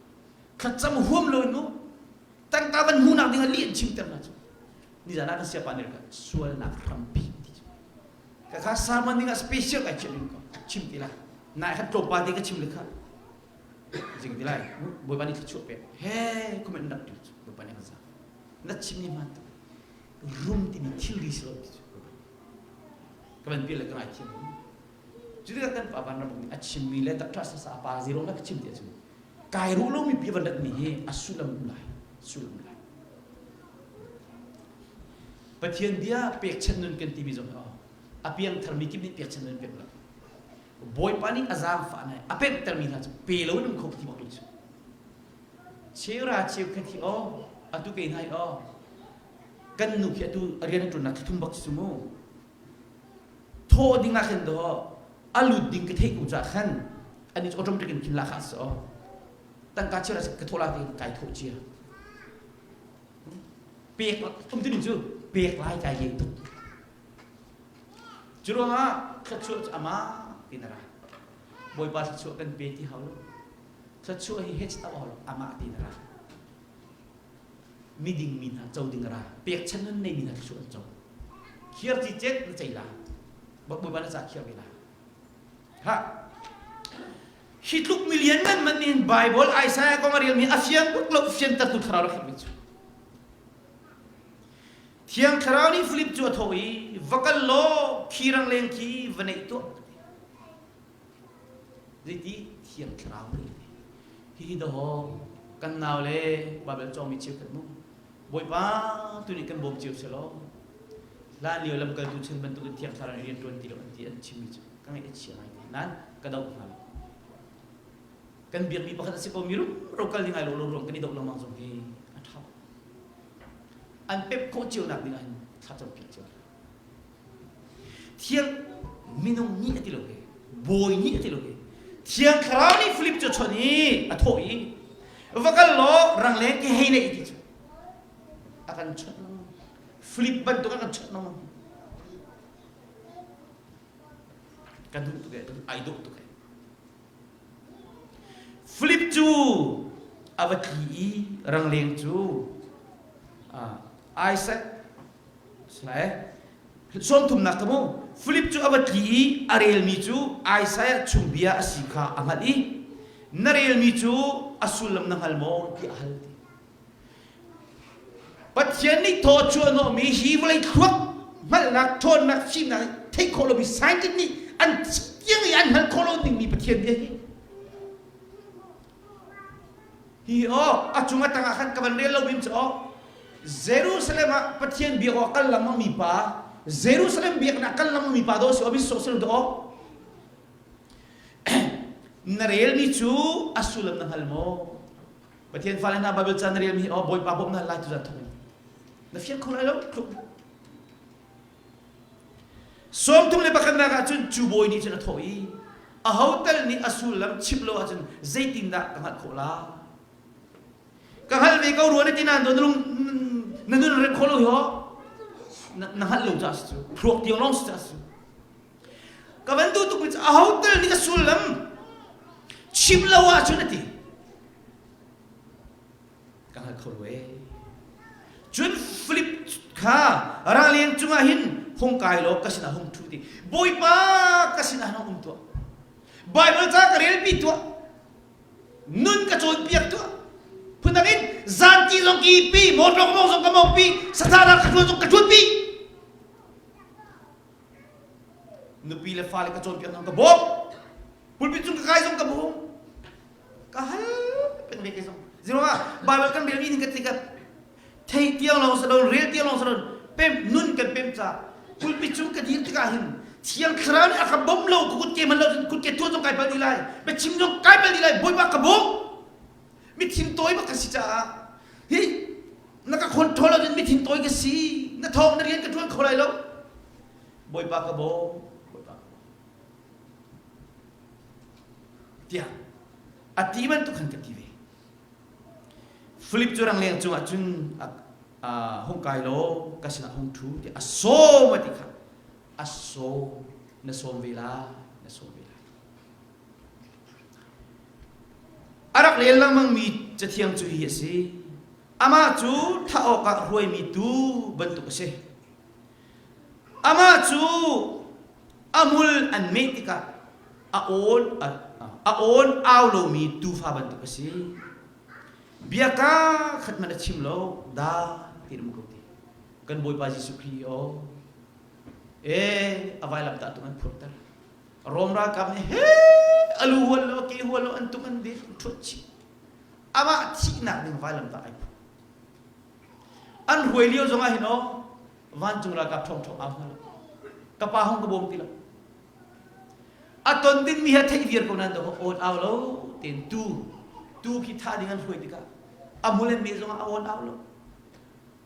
Thlacam huam lo in mu tangka van hmuhnak ding ah lih an chimter hna cu. Nizan ah kan siapa nih ka sualnak hrampi ti cu. Ka kha sermon ding ah special kai chim ko chim ti lai. Nai khat tlawmpal te ka chim le kha jing ti lai Bawipa nih thluachuah pek he comment rak tu cu Bawipa nih kan za. Na chim ni hman tu rum timi thilri si lo ti cu. Ka van pial le ka ngaithiam. Cu tikah kan pa van ram nih a chimmi le Dr. Sasa pa zero na ka chim ti a chim. Kai ruh lomi pi van ratmi hi a sullam um lai. Sullam um lai. Pathian bia pekchanh nun kan timi zong hi a piangthar mi kip nih pekchanh nun pek lo. Bawipa nih a zaangfah nai a pemhtermi hna cu pe lo in um kho ti bak lo cu. Cheura cheukhat hi aw atu ke hna hi aw kan nu khi atu a rian a ṭuannak thum bak cu mu. Thawh ding ah khin dawh a lut ding ka theih ko caah khan ani cu automatic in khin la kha si aw. Tangka chia ka thawh la ti kai thawh cia. Pek um tu ning cu pek lai kai leng tuk. Cu ruangah thluachuah cu amah ti na ra. Bawipa thluachuah kan pe ti hau lo. Thluachuah hi hech tau hau lo amah ti na ra. Miding mi hna co ding ra. Pekchan nan nei mi hna thluachuah an co. Khiar ci cet na cei la. Bawipa na ca khiar ve la. Ha. Hi tluk milian nan man nih Bible Isaiah kong a relmi a fiang bak lo fiantertu thlarau rak herhmi cu. Thiang Thlarau nih Filip cu a thawh i, va kal law khi rangleng khi va neih tuah. Zeiti Thiang Thlarau nih hihi dawh kan nau le Baibal cawngmi cheukhat mu Bawipa tu nih kan bawm cio selaw hlan lio lamkaltu chan bantukin Thiang Thlarau nih rian ṭuan ti lo an ti an chimmi cu ka ngaih a chia ngai te nain ka doh hna lo kan biakmi pakhat a si ko mi rumro kal ding ai lo lo ruang kan i doh lengmang zong hi a ṭha an pep khawh cio nak ding ah hin thlacam piak cio thiang minung nih a ti lo ke bawi nih a ti lo ke thiang thlarau nih Philip cu chon i a thawh i va kal law rangleng ke hei nei ti cu a kan chawnh lengmang Philip bantuk a kan chawnh lengmang ka duh tuk e ai dawh tuk e Philip cu a va tli i rangleng cu Isaac sawmthumnak ka mu Philip cu a va tli i a relmi cu Isaiah chung bia a si kha a hngalh i na relmi cu a sullam na hngal maw tiah a hal ti Pathian nih thaw chuah hnawhmi hi vawlei thluak hngalhnak ṭhawnnak fimnak theih khawh lomi scientist nih an tiang i an hngalh khawh lo dingmi Pathian bia hi hi aw a cung a tangah khan ka van rel lo mi cu aw Jerusalem ah Pathian biak awk kal lengmang mi pa Jerusalem biaknak kal lengmang mi pa do si aw mi sawh si lo aw na relmi cu a sullam na hngal maw Pathian fale hna Bible ca na relmi hi aw Bawipa bawmh na lai tu zan thawk in na fiang kho lai lo tluk 31nak ah cun cu bawi nih cun a thawh i aho tal nih a sullam chimh lo ahcun zeitindah ka hngalh khawh la ka hngalh ve ko rua na ti nain na lung na nun rek khawh lo hi ho na hngalh lo ca si cu thluak tiang lawng si ca si ka van duh tuk mi cu aho tal nih a sullam chim lo ahcun a ti ka hngal kho lo ee cun Philip kha raleng cungah hin hung kai law ka sinah hung ṭhu ti Bawipa ka sinah hung um tuah Bible ca ka relpi tuah nun ka cawnpiak tuah phundang in zanti zong ki pi motor ka mong zong ka mong pi sathana ka ṭuan zong ka ṭuan pi nupi le fale ka cawnpiak zong ka bawm pulpit cung ka kai zong ka bawm ka hal peng ve ke zong zero ah bible kan rel mi ning ka tika thei tiang lawng sa lo rel tiang lawng sa lo pem nun kan pem ca pulpit cung ka dir tikah hin thiang thlarau nih a ka bawm lo ka kut ke man lo kut ke tuan zong kai pal di lai biachim zong kai pal di lai bawipa ka bawm mi thin tawi bak ka si caah hi. Na ka control ahcun mithin tawi ka si. Na thawng na rian ka ṭuan kho lai lo. Bawipa ka bawm. Bawipa ka bawm. Tiah a ti bantuk khan ka ti ve. Philip cu rangleng cungah cun hung kai law ka sinah hung ṭhu tiah a sawm a ti kha. A sawm. Na sawm ve lai. Na sawm ve lai. A rak rel lengmangmi cathiang cu hi a si. Amah cu thah awkah hruaimi tuu bantuk a si. Amah cu a hmul an meh tikah a awn a awn au lomi tuufa bantuk a si. Bia kaa khat hmanh a chim lo, da ti um ko ti. Kan Bawipa Jesuh Khrih aw ee a vailamtah tung an phurhter. Rom ralkap nih he a lu hual lo ke hual lo an tuk an det an ṭhuat chih. Amah thihnak ding vailamtah ai phu. An hruai lio zongah hin aw vancung ralkap ṭhawngṭhawng au hna lo. Ka pa hong ka bawm ti lo. A ton dingmi he theih viar ko nan do awn au lo ten tu tu khi thah ding an hruai tikah a hmul an meh zongah a awn au lo.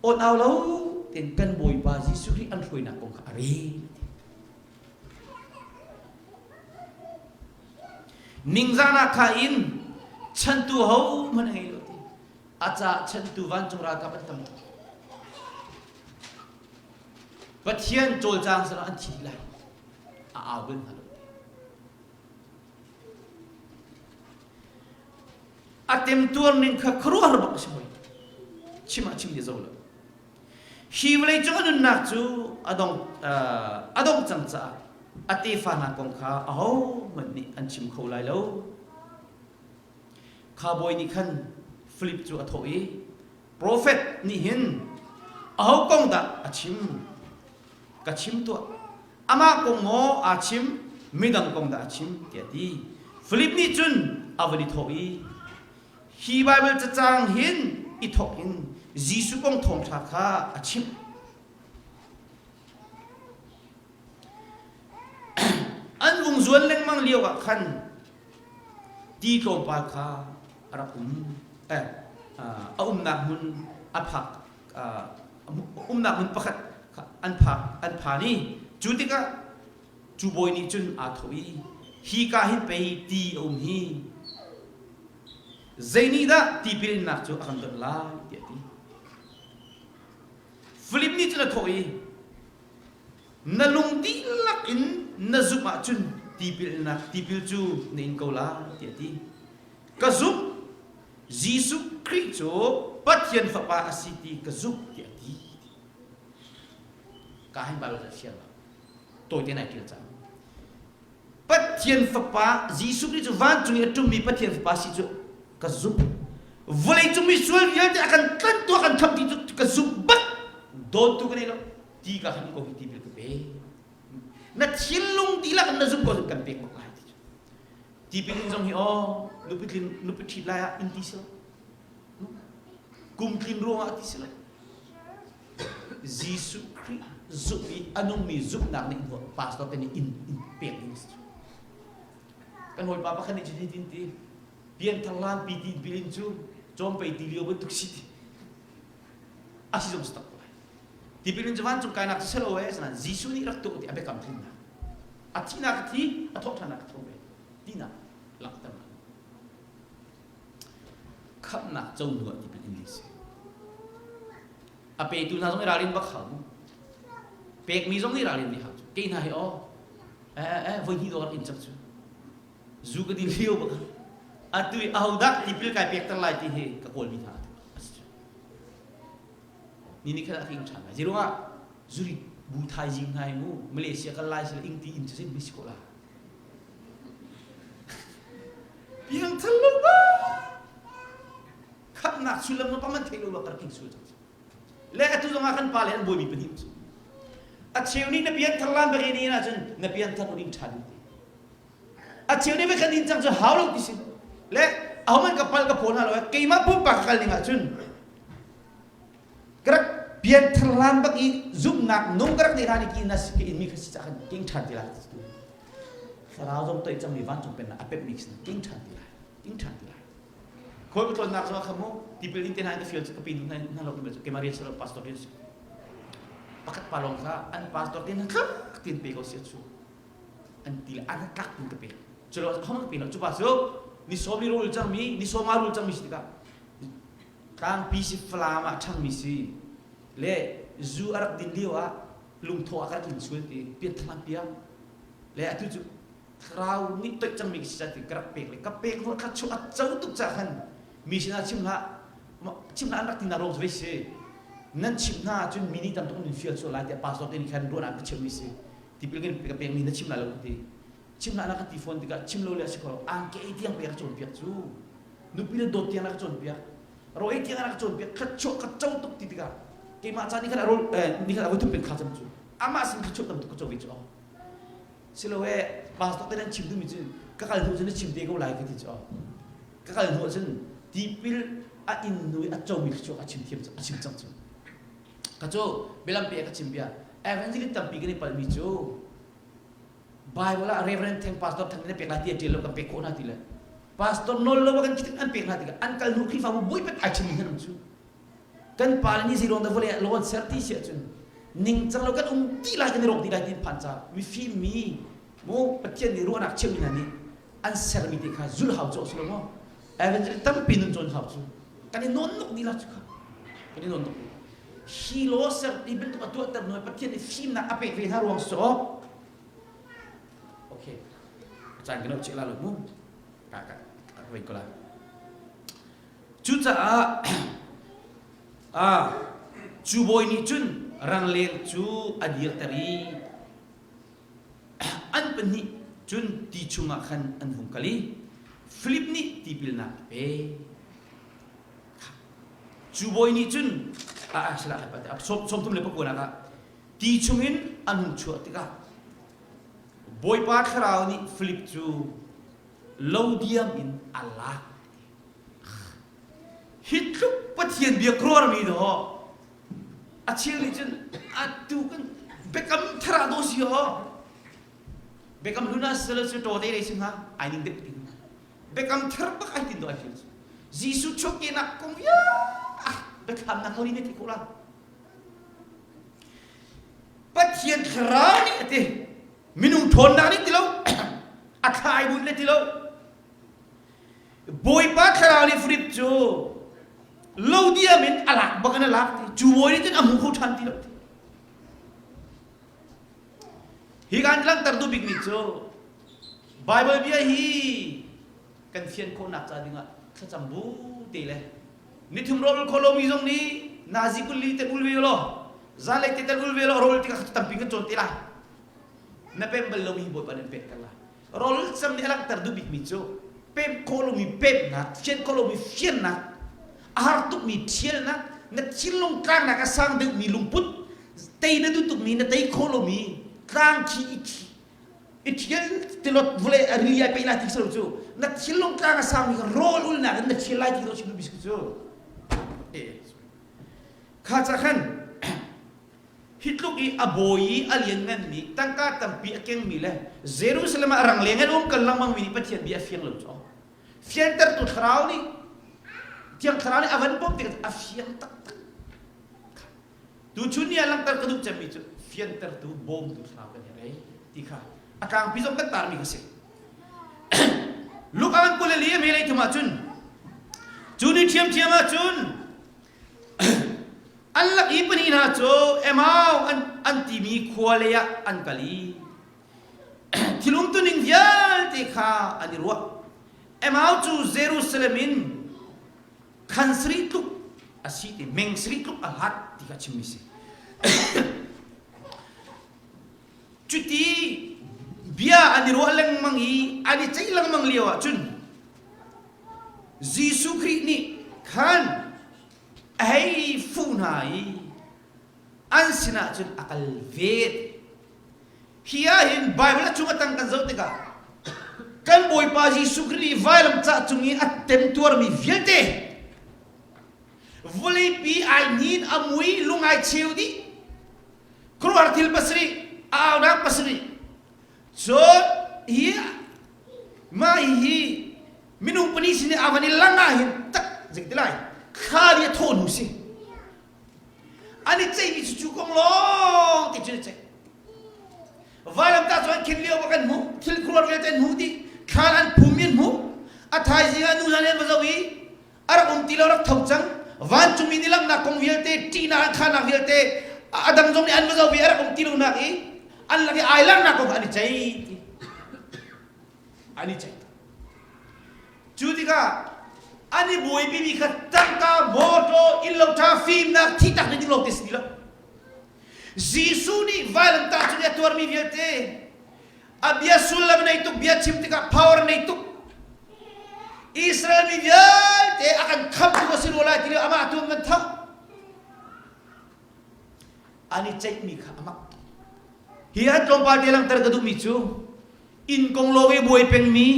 Awn au lo ten kan Bawipa Jesuh Khrih an hruainak kong kha a rel. Ningzahnak kha in chantu hohmanh a ngei lo ti. A caah chantu vancung ralkap an tam tuk. Pathian cawlcang sinah an thi dih lai. A au bal hna lo ti. A temtuar ning kha khuaruahhar bak a si hoi. Chim ah chim ti zo lo. Hi vawleicung a nunnak cu a dong, a dongh cang caah a tefa hna kong kha ahohmanh nih an chim kho lai lo. Kha bawi nih khan Filip cu a thawh i, Profet nih hin aho kong dah a chim? Ka chim tuah. Amah kong maw aa chim, midang kong dah a chim? tiah a ti. Filip nih cun a van i thawh i, Hi Baibal cacang hin i thawk in Jesuh kong thawngṭha kha a chimh. An vung zuan lengmang lio ah khan ti tlawmpal kha a rak um. Eh, a umnak hmun a phak umnak hmun pakhat an phak an phan i cu tikah cu bawi nih cun aa thawh i hi ka hin pei ti a um hi Zei nih dah tipil innak cu a kan donh lai tiah a ti. Filip nih cun a thawh i na lung dihlak in na zumh ahcun tipil innak tipil cu na in ko lai tiah a ti. Ka zumh Jesuh Khrih cu Pathian Fapa a si ti ka zumh tiah a ti. Ka hin Baibal a fiang lo. Tawite nai ṭial cang. Pathian Fapa Jesuh Khrih cu vancung i a ṭummi Pathian Fapa si cu ka zumh. Vawleicung mi sual vialte a kan tlanhtu a kan khamh ti cu ka zumh bak. Dawtu ka nei lo. Ti ka khan ko hi tipil ka pe. Na thinlung dihlak in na zumh ko kan pek bak lai ti cu. Tipil in zong hi aw nupi tlin nupi ṭhit lai ah in ti si lo. Kum tlin ruangah ti si lo. Jesuh Khrih zumh i a nungmi zumhnak nih pastor te nih in in pek ding a si. Kan hawipa pakhat nih cun hitin ti pianthar lan pi ti bilin cu cawmpei ti lio bantuk si ti a si zong si tak ko lai. Tipil in cu vancung kainak cu selo e sanan Jesuh nih rak tuah ti a biakam tlinnak a thihnak a thi a thawhṭhannak a tho ve tinak langhternak khamhnak co hnu ah tipil in ding si. A petu hna zong i ralrin bak hau mu. Pekmi zong nih ralrin dih hau cu. Kei hna hi aw eh eh voi hnih dawr in cak cu. Zu ka din lio bak. Atu i ahodah tipil kai pekter lai ti hi ka kawlmi hna a si cu. Ni ni khat ah ka ing ṭhan lai. Zeiruangah zuri bu thaizing hna hi mu Malaysia kal lai sila ing ti in cu zei mi si ko la. Piangthar lo ba khamnak sullam no paman thei lo ba kar king sul cang le atu zong ah kan pa le an bawimi pahnih cu a cheu nih na pianthar lan bak ni na cun na pianthar no ding ṭha ding ti a cheu nih kan din cang cu hau lo ti si le ahoman ka pal ka phaw hna lo keimah pumpak kal ning ah cun ka rak pianthar lan bak i zumhnak nung ka rak neih hlan i ki na ka in mi kha si cah kan king ṭhan ti lai thlarau zong toih cangmi vancung pennak a pemhmi khi king ṭhan ti lai king ṭhan ti lai. Khawi ka tlawnnak zong ah khan mu tipil in te hna in ka fial cu ka pi hna hna lo cu keimah rian silo pastor rian si. Pakhat pa lawng kha an pastor te hna tlak tin pe ko si cu. An ti le an tlak tin ka pek. Cu lo hong ka pe lo cu pa cu ni sawm ni rul cangmi ni sawma rul cangmi si tikah tlangpi si Falam ah ṭhangmi si le zu a rak din lio ah lungtho ah ka rak in sual ti pian piak le atu cu thlarau nih toih cangmi ka si ca ti ka rak pek le ka pek hnu kha chu a co tuk ca khan mi sinah chim hlah chim hlah an rak ti na ruang ve si nan chim hna ahcun mi nih tam tuk nan fial sual lai tiah pastor te nih khan ruahnak ka chimmi si tipil kan ka pekmi na chim lai lo ka ti chim hlah na ka ti fawn tikah chim lo le a si kho lo angke ei tiang pek a cawnpiak cu nupi le dawt tiang na ka cawnpiak ro ei tiang na ka cawnpiak kha chuah ka co tuk ti tikah keimah ca nih khan a rol ni khan a voi thum pen kha cam cu amah sin kha chuah tam tuk ka co ve cu silo e pastor te nan chim duhmi cu ka kal hnu cun na chim te ko lai ka ti cu ka kal hnu cun tipil a in hnu i a comi kha cu a chim thiam a chim cang cu ka cu bialam pe ka chim bia evangelist tampi kan i palmi cu Bible ah Reverend Theng Pastor Theng na pek lai ti a ṭial lo kan pek khawh hna ti le Pastor nawl lo kan an pek hna tikah an kal hnu Khrihfabu buaipet ai chimmi hna cu kan pa le nih zeiruang dah vawlei ah law an ser ti si ahcun ningcang lo kan um ti lai kan i rawk ti lai ti phan ca mifim mi mu Pathian nih ruahnak chimmi hna nih an sermi te kha zulh hau cu a si lo maw evangelist tampi nun cawn hau cu kan i nawn nuk dih la cu kha kan i nawn nuk hi law ser ti bantuk a tuahter hnu Pathian nih fimnak a pek ve hna ruang so okay caan kan cik la lo mu ka ka ka wei ko la Cucaah cu bawi nih cun rangleng cu a dirter i an pahnih cun ti chungah khan an hung kal i Filip nih tipilnak a pek. Cu bawi nih cun sawm thum le pakuanak ah ti chungin an hung chuah tikah Bawipa Thlarau nih Filip cu lo diam in a lak. Hi tluk Pathian bia kruarmi dawh a cheu nih cun atu kan biakam thar ah daw si aw biakam hlun ah silo cu taw te si hnga ai ning deuh ti biakam thar bak ai tin do ai feel Jesuh chuahkehnak kong vialte biathlam nak ngoli ne ti khawh la Pathian thlarau nih a ti minung ṭhawnnak nih ti lo a thlai bun le ti lo Bawipa thlarau nih Filip cu lo diam in a lak bak in a lak ti cu bawi nih cun a hmu kho ṭhan ti lo ti hi kan langhter duh bikmi cu Bible bia hi kan fian khawhnak ca dingah thlacam bu te le nithum rawl kho lomi zong nih nazi kulli te ul ve law zanlei te tel ul ve law rawl tikah tampi kan cawn te lai na pem bal lomi hi Bawipa nih an pek ter lai rawl cam nih a langhter duh bikmi cu pem khawh lomi pemnak fian khawh lomi fiannak a har tukmi ṭhialnak na thinlung tlangnak a sang deuhmi lungput tei na duh tukmi na tei khawh lomi tlang khi i i ṭhial tilot vawlei a rili ai peih lai ti cu na thinlung tlang a sangmi rawl ulnak in na ṭhial lai ti lo chim duhmi cu kha ca khan hi tluk i a bawi i a liannganmi tangka tampi a kengmi le Jerusalem ah rangleng in um kal lengmangmi nih Pathian bia a fiang lo cu fiantertu thlarau nih Thiang Thlarau nih a van bawmh tikah a fiang taktak tuchun ni ah langhter ka duh cemmi cu fiantertu bawmtu thlarau kan herh ei ti kha a tlangpi zong kan tarmi kha si Luka kan 24 a melei thum ahcun cu ni ṭhiamṭhiam ahcun an lak i pahnih hna cu Emau an, an timi khua lei ah an kal i thil umtuning vialte kha an i ruah Emau cu Jerusalem in khan sarih tluk a si ti meng sarih tluk a hlat ti kha chimmi si cuti bia an i ruah lengmang i an i ceih lengmang lio ah cun Jesuh Khrih nih khan a hei fuh hna i an sinah cun a kal ve. Hi ah hin Bible a chung a tang kan zoh tikah kan Bawipa Jesuh Khrih nih vailam cah cung i a temtuarmi vialte vawleipi ai hnin a mui lung ai cheu dih khuaruahhar thil pasarih a aunak pasarih cun hi mah hi. Minung pani sin i a van i lang ah hin tak zik ti lai thla li a thawh hnu si. An i ceihmi cu cu kong lawng te cun i ceih. Vailamtah cu an khin lio bak an hmuh, thil khuaruah vialte an hmuh dih, thlan an phum i an hmuh. A thaizing ah nu hna nih an va zoh i a rak um ti lo rak tho cang. Vancungmi nih langhnak kong vialte, ṭihnak an khahnak vialte, a dang zong nih an va zoh i a rak um ti lonak i an lak i ai langhnak kong kha an i ceih ti. An i ceih. Cu tikah an i buaipimi kha tangka, mawṭaw, innlo ṭha, fimnak, thihtak ding lawng te si ti lo. Jesuh nih vailamtah cung i a tuarmi vialte a bia sullam nei tuk bia chim tikah power nei tuk Israel mi vialte a kan khamtu a si rua lai ti lio amah tu an kan thah an i ceihmi kha a mak tuk hi an tlawmpal te langhter ka duhmi cu inn kong lawng i buai pengmi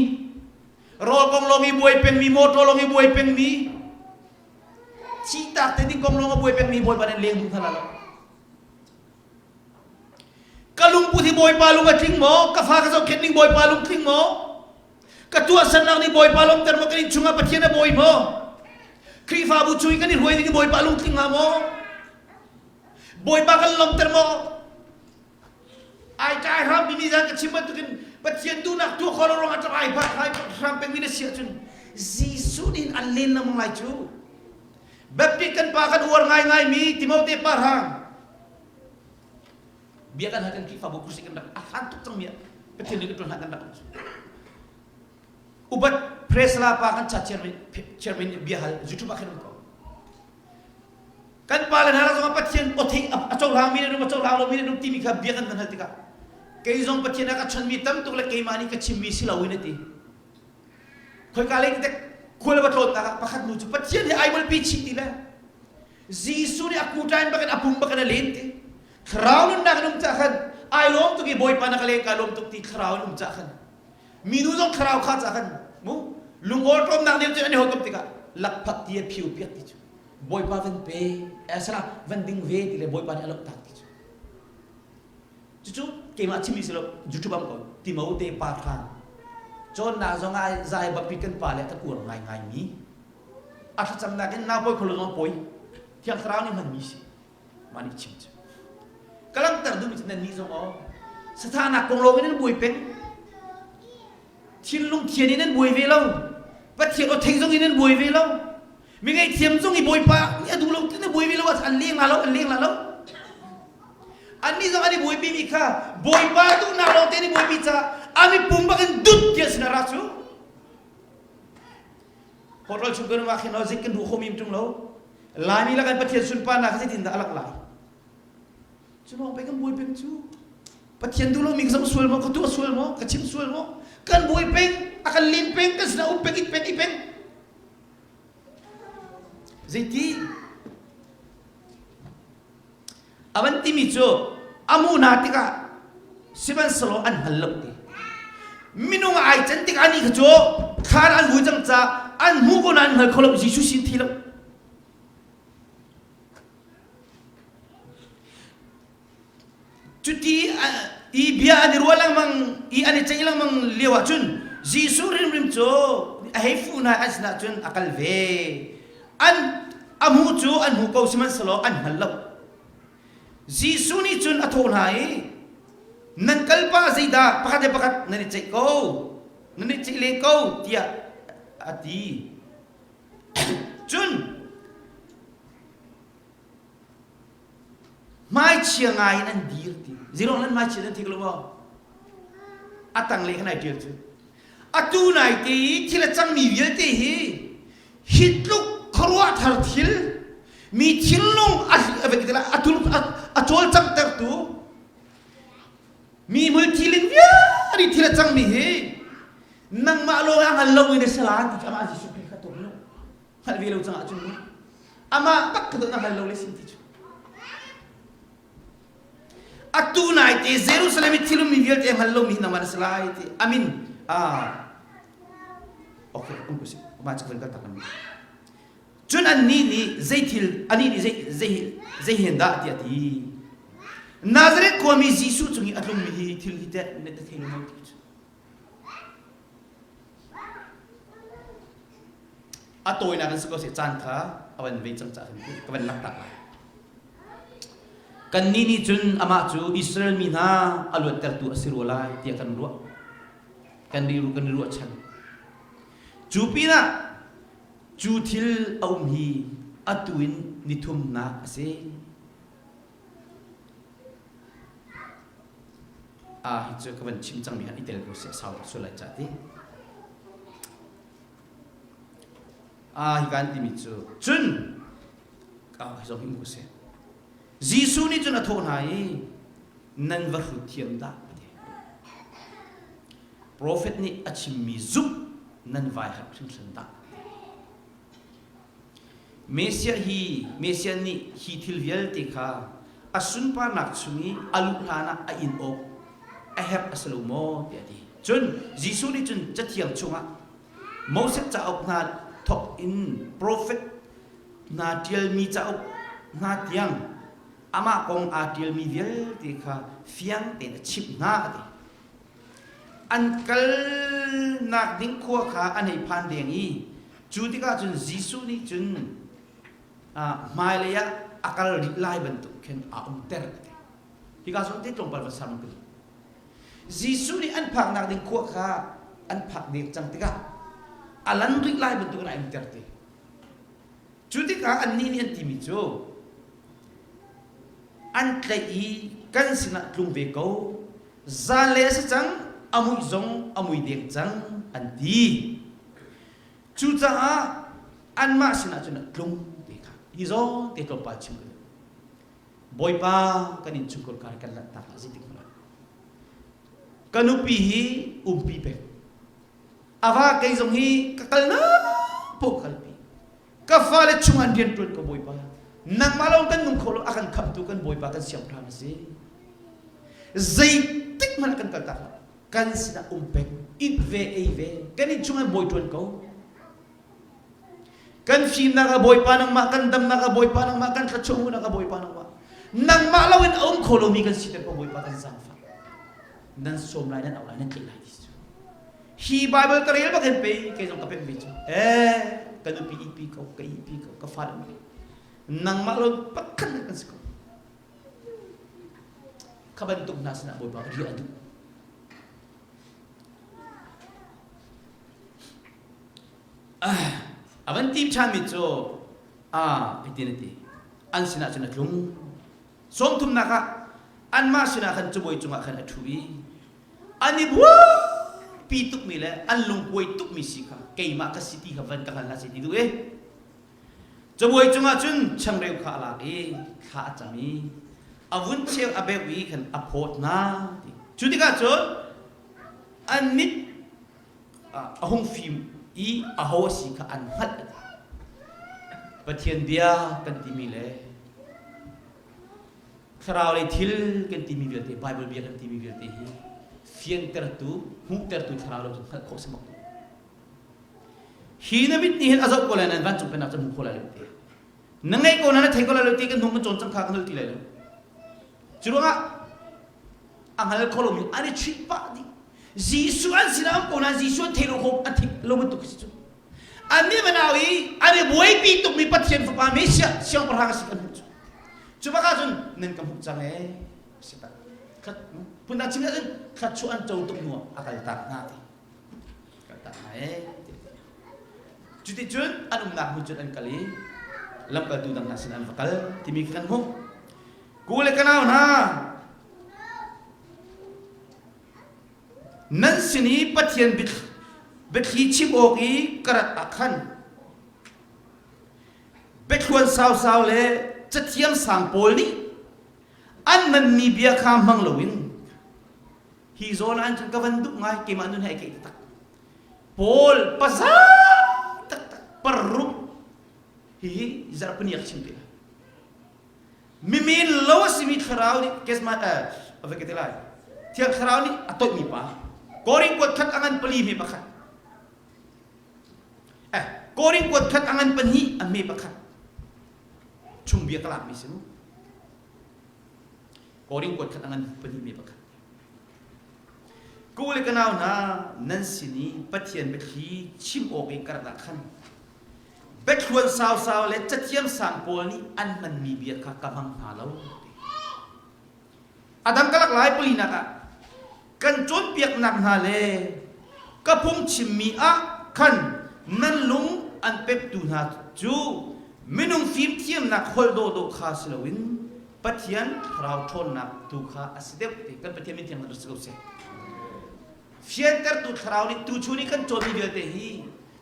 rawl kong lawng i buai pengmi motor lawng i buai pengmi Thihtak te ding kong lawng a buai pengmi Bawipa nih leng duh hna lo. Ka lungput hi Bawipa lung a tling maw? Ka fa ka zohkhenh ning Bawipa lung tling maw? Ka tuahsernak nih Bawipa lawmter maw? Kan inn chungah Pathian a bawi maw? Khrihfabu chung i kan i hruai ning Bawipa lung tling hnga maw? Bawipa kan lawmter maw? Ai ṭai hram timi zan ka chim bantukin Pathian duhnak tuah khawh lo ruangah ṭap ai ai hram pengmi na si ahcun Jesuh nih an len lengmang lai cu. Baptist kan pa kan uar ngaingaimi Timote pa hrang bia kan hal kan Khrihfabu kursi kan rak a hlan tuk cangmi ah Pathian nih kan ṭuan hlan kan rak upat Presla pa kan cha chairman chairman bia hal YouTube ah khin um ko Kan pale hna zongah Pathian aw theih a cohlangmi le a cohlang lomi le timi kha bia kan van hal tikah kei zong Pathian a ka chonmi tam tuk le keimah nih ka chimmi si loin a ti. Khoika lei tek khual va tlawnnak ah pakhat nu cu Pathian he ai molpi chih ti le Jesuh nih a kuṭain bakin a pum bakin a len ti. Thlarau nunnak in um cah khan ai lawm tuk i Bawipa na ka len ka lawm tuk ti thlarau in um cah khan minu zong thlarau kha cah khan mu lungawṭawmnak nih cun an i hawikom tikah lakphak ti a phiu piak ti cu Bawipa van pe esra van ding ve ti le Bawipa nih a loh tak ti cu cucu keimah chimmi si lo YouTube am ko Timote pa hran cawnnak zong ah zai bapi kan pa le kan uar ngai ngai mi a thlacamnak in nau pawi kholo zong pawi thiang thlarau nih hmanmi si mah nih chim cu ka langhter duhmi cu nan nih zong aw sathanak kong lawng in nan buai peng thinlung thian in nan buai ve lo Pathian aw thei zong in nan buai ve lo mi ngaihthiam zong i Bawipa nih a duh lo ti na buai ve lo an leng la lo an leng la lo annih zong an i buaipi mi kha Bawipa duhnak lawng te an i buaipi caah an i pum bak in dut ti sin ra cu hotel chung kan um ah khin zik kan duh khomi ṭung lo Laimi lakan Pathian sunparnak kha zeitin dah a langh lai cu lawng pei kan buai peng cu Pathian duh lomi ka zoh sual maw ka tuah sual maw ka chim sual maw kan buai peng a kan len peng kan sinah um peng it peng i peng Zeiti? A van timi cu a mu hna tikah sihmanhsehlaw an hngal lo ti. Minung ai can tikah anih kha cu thlan an vui cang caah an hmu ko nain an hngal kho lo Jesuh sin thi lo. Cuti i bia an i ruah lengmang i an i ceih lengmang lio ah cun Jesuh hrimhrim cu a hei fuh hna an sinah cun a kal ve. An a hmuh cu an hmu ko sihmanhsehlaw an hngal lo. Jesuh nih cun a thawh hna i nan kalpa zeidah pakhat le pakhat nan i ceih ko nan i ceih len ko tiah a ti. Cun Hmaichia ngai in an dir ti. Zirong nan hmaichia nan thik lo maw? A tanglei khan ai ṭial cu. Atu nai te i thil a cangmi vialte hi hi tluk khuaruahthar thil mi thinlung a a cawlcanghtertu mi hmulthiling vialte thil a cangmi hi nangmah lawng a hngal lo in a si la ti cu amah Jesuh Khrih kha tuak lo hngalh ve lo cang ahcun amah bak kha na hngal lo le sin ti cu atu nai te Jerusalem i thil ummi vialte hngal lomi hi nangmah na si lai ti amin ah okay um ku si ma chu kan tak cun annih nih zei thil anih nih zei zei zei hen dah tiah ti Nazareth khuami Jesuh cung i a tlungmi hi thil hi teh na thei lo ti cu. A tawinak in si ko seh caan kha a van vei cang caah ka van laktak lai. Kannih nih cun amah cu Israel mi hna a luattertu a si rua lai tiah kan ruah. Kan riru kan i ruahchan. Cu pinah cu thil a um hi atu in nithumnak a si. Ah hi cu ka van chim cangmi ah i tel ko seh sau sual lai ca ti. Ah hi kan timi cu cun ah hi zong hi um ko seh. Jesuh nih cun a thawh hna i nan va hrut thiam dah a ti. Profet nih a chimmi zumh nan vai harh hringhran dah. Messiah hi Messiah nih hi thil vialte kha a sunparnak chung i a luh hlanah a in awk a herh a si lo maw tiah a ti. Cun Jesuh nih cun Cathiang chungah Moses cauk hna thawk in profet hna ṭialmi cauk hna tiang amah kong aa ṭialmi vialte kha fiang tein a chimh hna a ti. An kalnak ding khua kha an hei phan deng i cu tikah cun Jesuh nih cun hmailei ah a kal rih lai bantuk khin aa umter a ti. Hika zawn te tlawmpal va sam ka Jesuh nih an phaknak ding khua kha an phak deng cang tikah a lan rih lai bantuk in aa umter ti. Cu tikah annih nih an timi cu an tlaih i kan sinah tlung ve ko zanlei a si cang a muih zong a mui deng cang an ti cucaah anmah sinah cun a tlung ti kha hi zawn te tlawmpal chim ka duh bawipa kan innchungkhar kar kan lanhtak ah zeitik hmanh ah ka nupi hi umpi pek ava kei zong hi ka kalnak paoh kalpi Ka fale chung an rian ṭuan ko Bawipa. Nangmah lawng kan nung kho lo a kan khamtu kan Bawipa kan siangpahrang na si. Zeitik hmanh ah kan kaltak hlah. Kan sinah um peng, it ve, ei ve, kan inn chung an bawi ṭuan ko. Kan fimnak ah Bawipa nangmah, kan damnak ah Bawipa nangmah, kan thluachuah ah Bawipa nangmah. Nangmah loin a um kho lomi kan siter ko Bawipa kan zaangfah. Nan sawm lai, nan auh lai, nan tlaih lai ti cu. Hi Bible ka rel bak hin pei kei zong ka pemh ve cu. Eh, ka nupi ipi ko, ka ipi ko, ka fale umpi. Nangmah lo pakhat kan si ko. Kha bantuk hna sinah Bawipa riah a duh. Ah, a van tim ṭhanmi cu ah hitin a ti. An sinah cun a tlung. Sawmthumnak ah anmah sinah khan cabuai cungah khan a ṭhu i an i buaipi tukmi le an lungkuai tukmi si kha keimah ka si ti kha van ka hngal hna seh ti duh i cabuai cungah cun changreu kha a lak i thla a cam i a vun cheu a beuh i khan a phawt hna ti cu tikah cun an mit a hung fim i aho a si kha an hngalh Pathian bia kan timi le Thlarau lei thil kan timi vialte, Bible bia kan timi vialte hi fiantertu, hmuhtertu thlarau lo cu hngalh khawh si bak lo. Hi na mit nih hin a zoh ko lai nan vancung pennak cu hmu kho lai lo te. Na ngeih ko na na thei ko lai lo ti kan nung kan cawn cang kha kan ti lai lo. Cu ruangah a hngal kho lomi an i chuih pah dih. Jesuh an sinah um ko nain Jesuh an thei lo kho a thik lo bantuk si cu. Annih vanau i an i buaipi tukmi Pathian Fapa Messiah siangpahrang a si kan hmuh cu. Cu bak ahcun nan ka hmuh cang ee si tak. Phundang chim ahcun thluachuah an co tuk hnu ah a kaltak hna ti. Kaltak hna ee. Cuticun an umnak hmun cun an kal i lamkaltu dang hna sin an va kal timi kha kan hmuh. Ku le ka nau hna, Nan sin i Pathian biathli chim awk i ka rat ah khan biathluan sausau le cathiam sang pawl nih an manmi bia kha hmang loin hi zawn ah cun ka van duh ngai keimah nun he ai keih taktak Paul paza taktak paruk hihi zarhpini a chim te lai Mimin lo a simi thlarau nih kesma eh a va te lai. Thiang thlarau nih a toihmi pa. Korin kuat khat a ngan pali hme pakhat. Eh Korin kuat khat a ngan pahnih a hme pakhat. Chung bia ka lakmi si mu. Korin kuat khat a ngan pahnih hme pakhat. Ku le ka nau hna nan sin i Pathian biathli chim awk i ka rat ah khan. Biathluan sausau le cathiam sang pawl nih an hmanmi bia kha ka hmang hna lo. A dang ka lak lai palinak ah kan cawnpiaknak hna le ka phungchimmi ah khan nan lung an peptu hna cu minung fimthiamnak holh dawhdawh kha si loin Pathian thlarau ṭhawnnak tu kha a si deuh ti kan Pathian min thiang si ko seh. Fiantertu thlarau nih tuchun i kan cawnmi vialte hi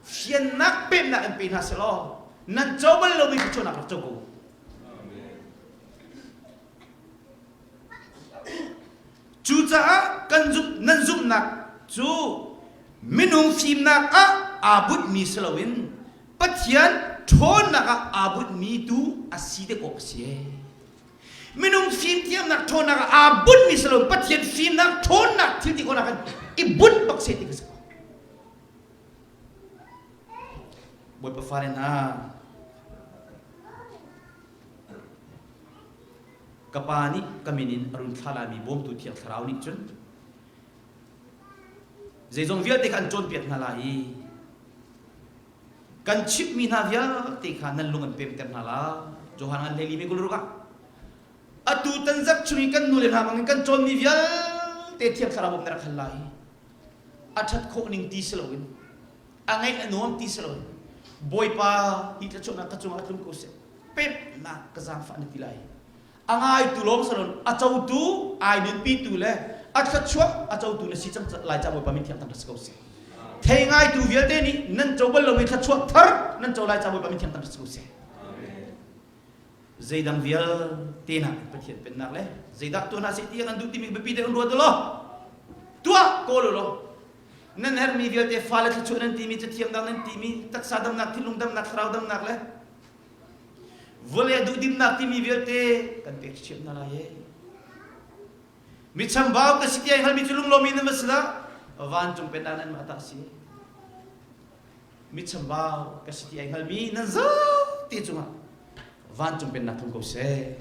fiannak pemnak in pe hna selaw nan co bal lomi thluachuahnak rak co ko. Cucaah kan zumh nan zumhnak cu minung fimnak ah aa bunhmi si loin Pathian ṭhawnnak ah aa bunhmi tu a si deuh awk a si. Minung fimthiamnak ṭhawnnak ah aa bunhmi si loin Pathian fimnak ṭhawnnak thil ti khawhnak in i bunh bak seh ti ka si. Bawipa fale hna, Ka Pa nih ka min in a run thlah laimi bawmtu Thiang Thlarau nih cun zeizong vialte kha an cawnpiak hna lai i kan chimhmi hna vialte kha nan lung an pemter hna lai. Johan an hlei limi kul ruk ah atu tan zarh chung i kan nu le hna bangin kan cawnmi vialte Thiang Thlarau bawm na rak hal lai i a ṭhat khawh ning ti si loin a ngaih a nuam ti si loin Bawipa hi thluachuahnak ka cungah tlung ko seh pemhnak ka zaangfah na ti lai. A ngaitu lawng si loin a cotu, ai nunpitu le a thluachuah a cotu na si cang lai ca Bawipa min thiang thangṭhat si ko seh. Thei ngaitu vialte nih nan co bal lomi thluachuah thar nan co lai ca Bawipa min thiang thangṭhat si ko seh. Zeidang vialte nak Pathian pennak le zeidah tuah hna seh ti an duh timi biapi deuh in ruat u law tuah kawl u law nan herhmi vialte fale thluachuah nan timi cathiam dang nan timi taksa damnak thinlung damnak thlarau damnak le Vawlei duhdimnak timi vialte kan pek ṭhiam hna lai ee. Mi chambau ka si ti ai hngalmi cu lunglawmi nan va si dah? Vancung pennak nan mah ta si. Mi chambau ka si ti ai hngalmi nan zate cungah vancung pennak tlung ko seh.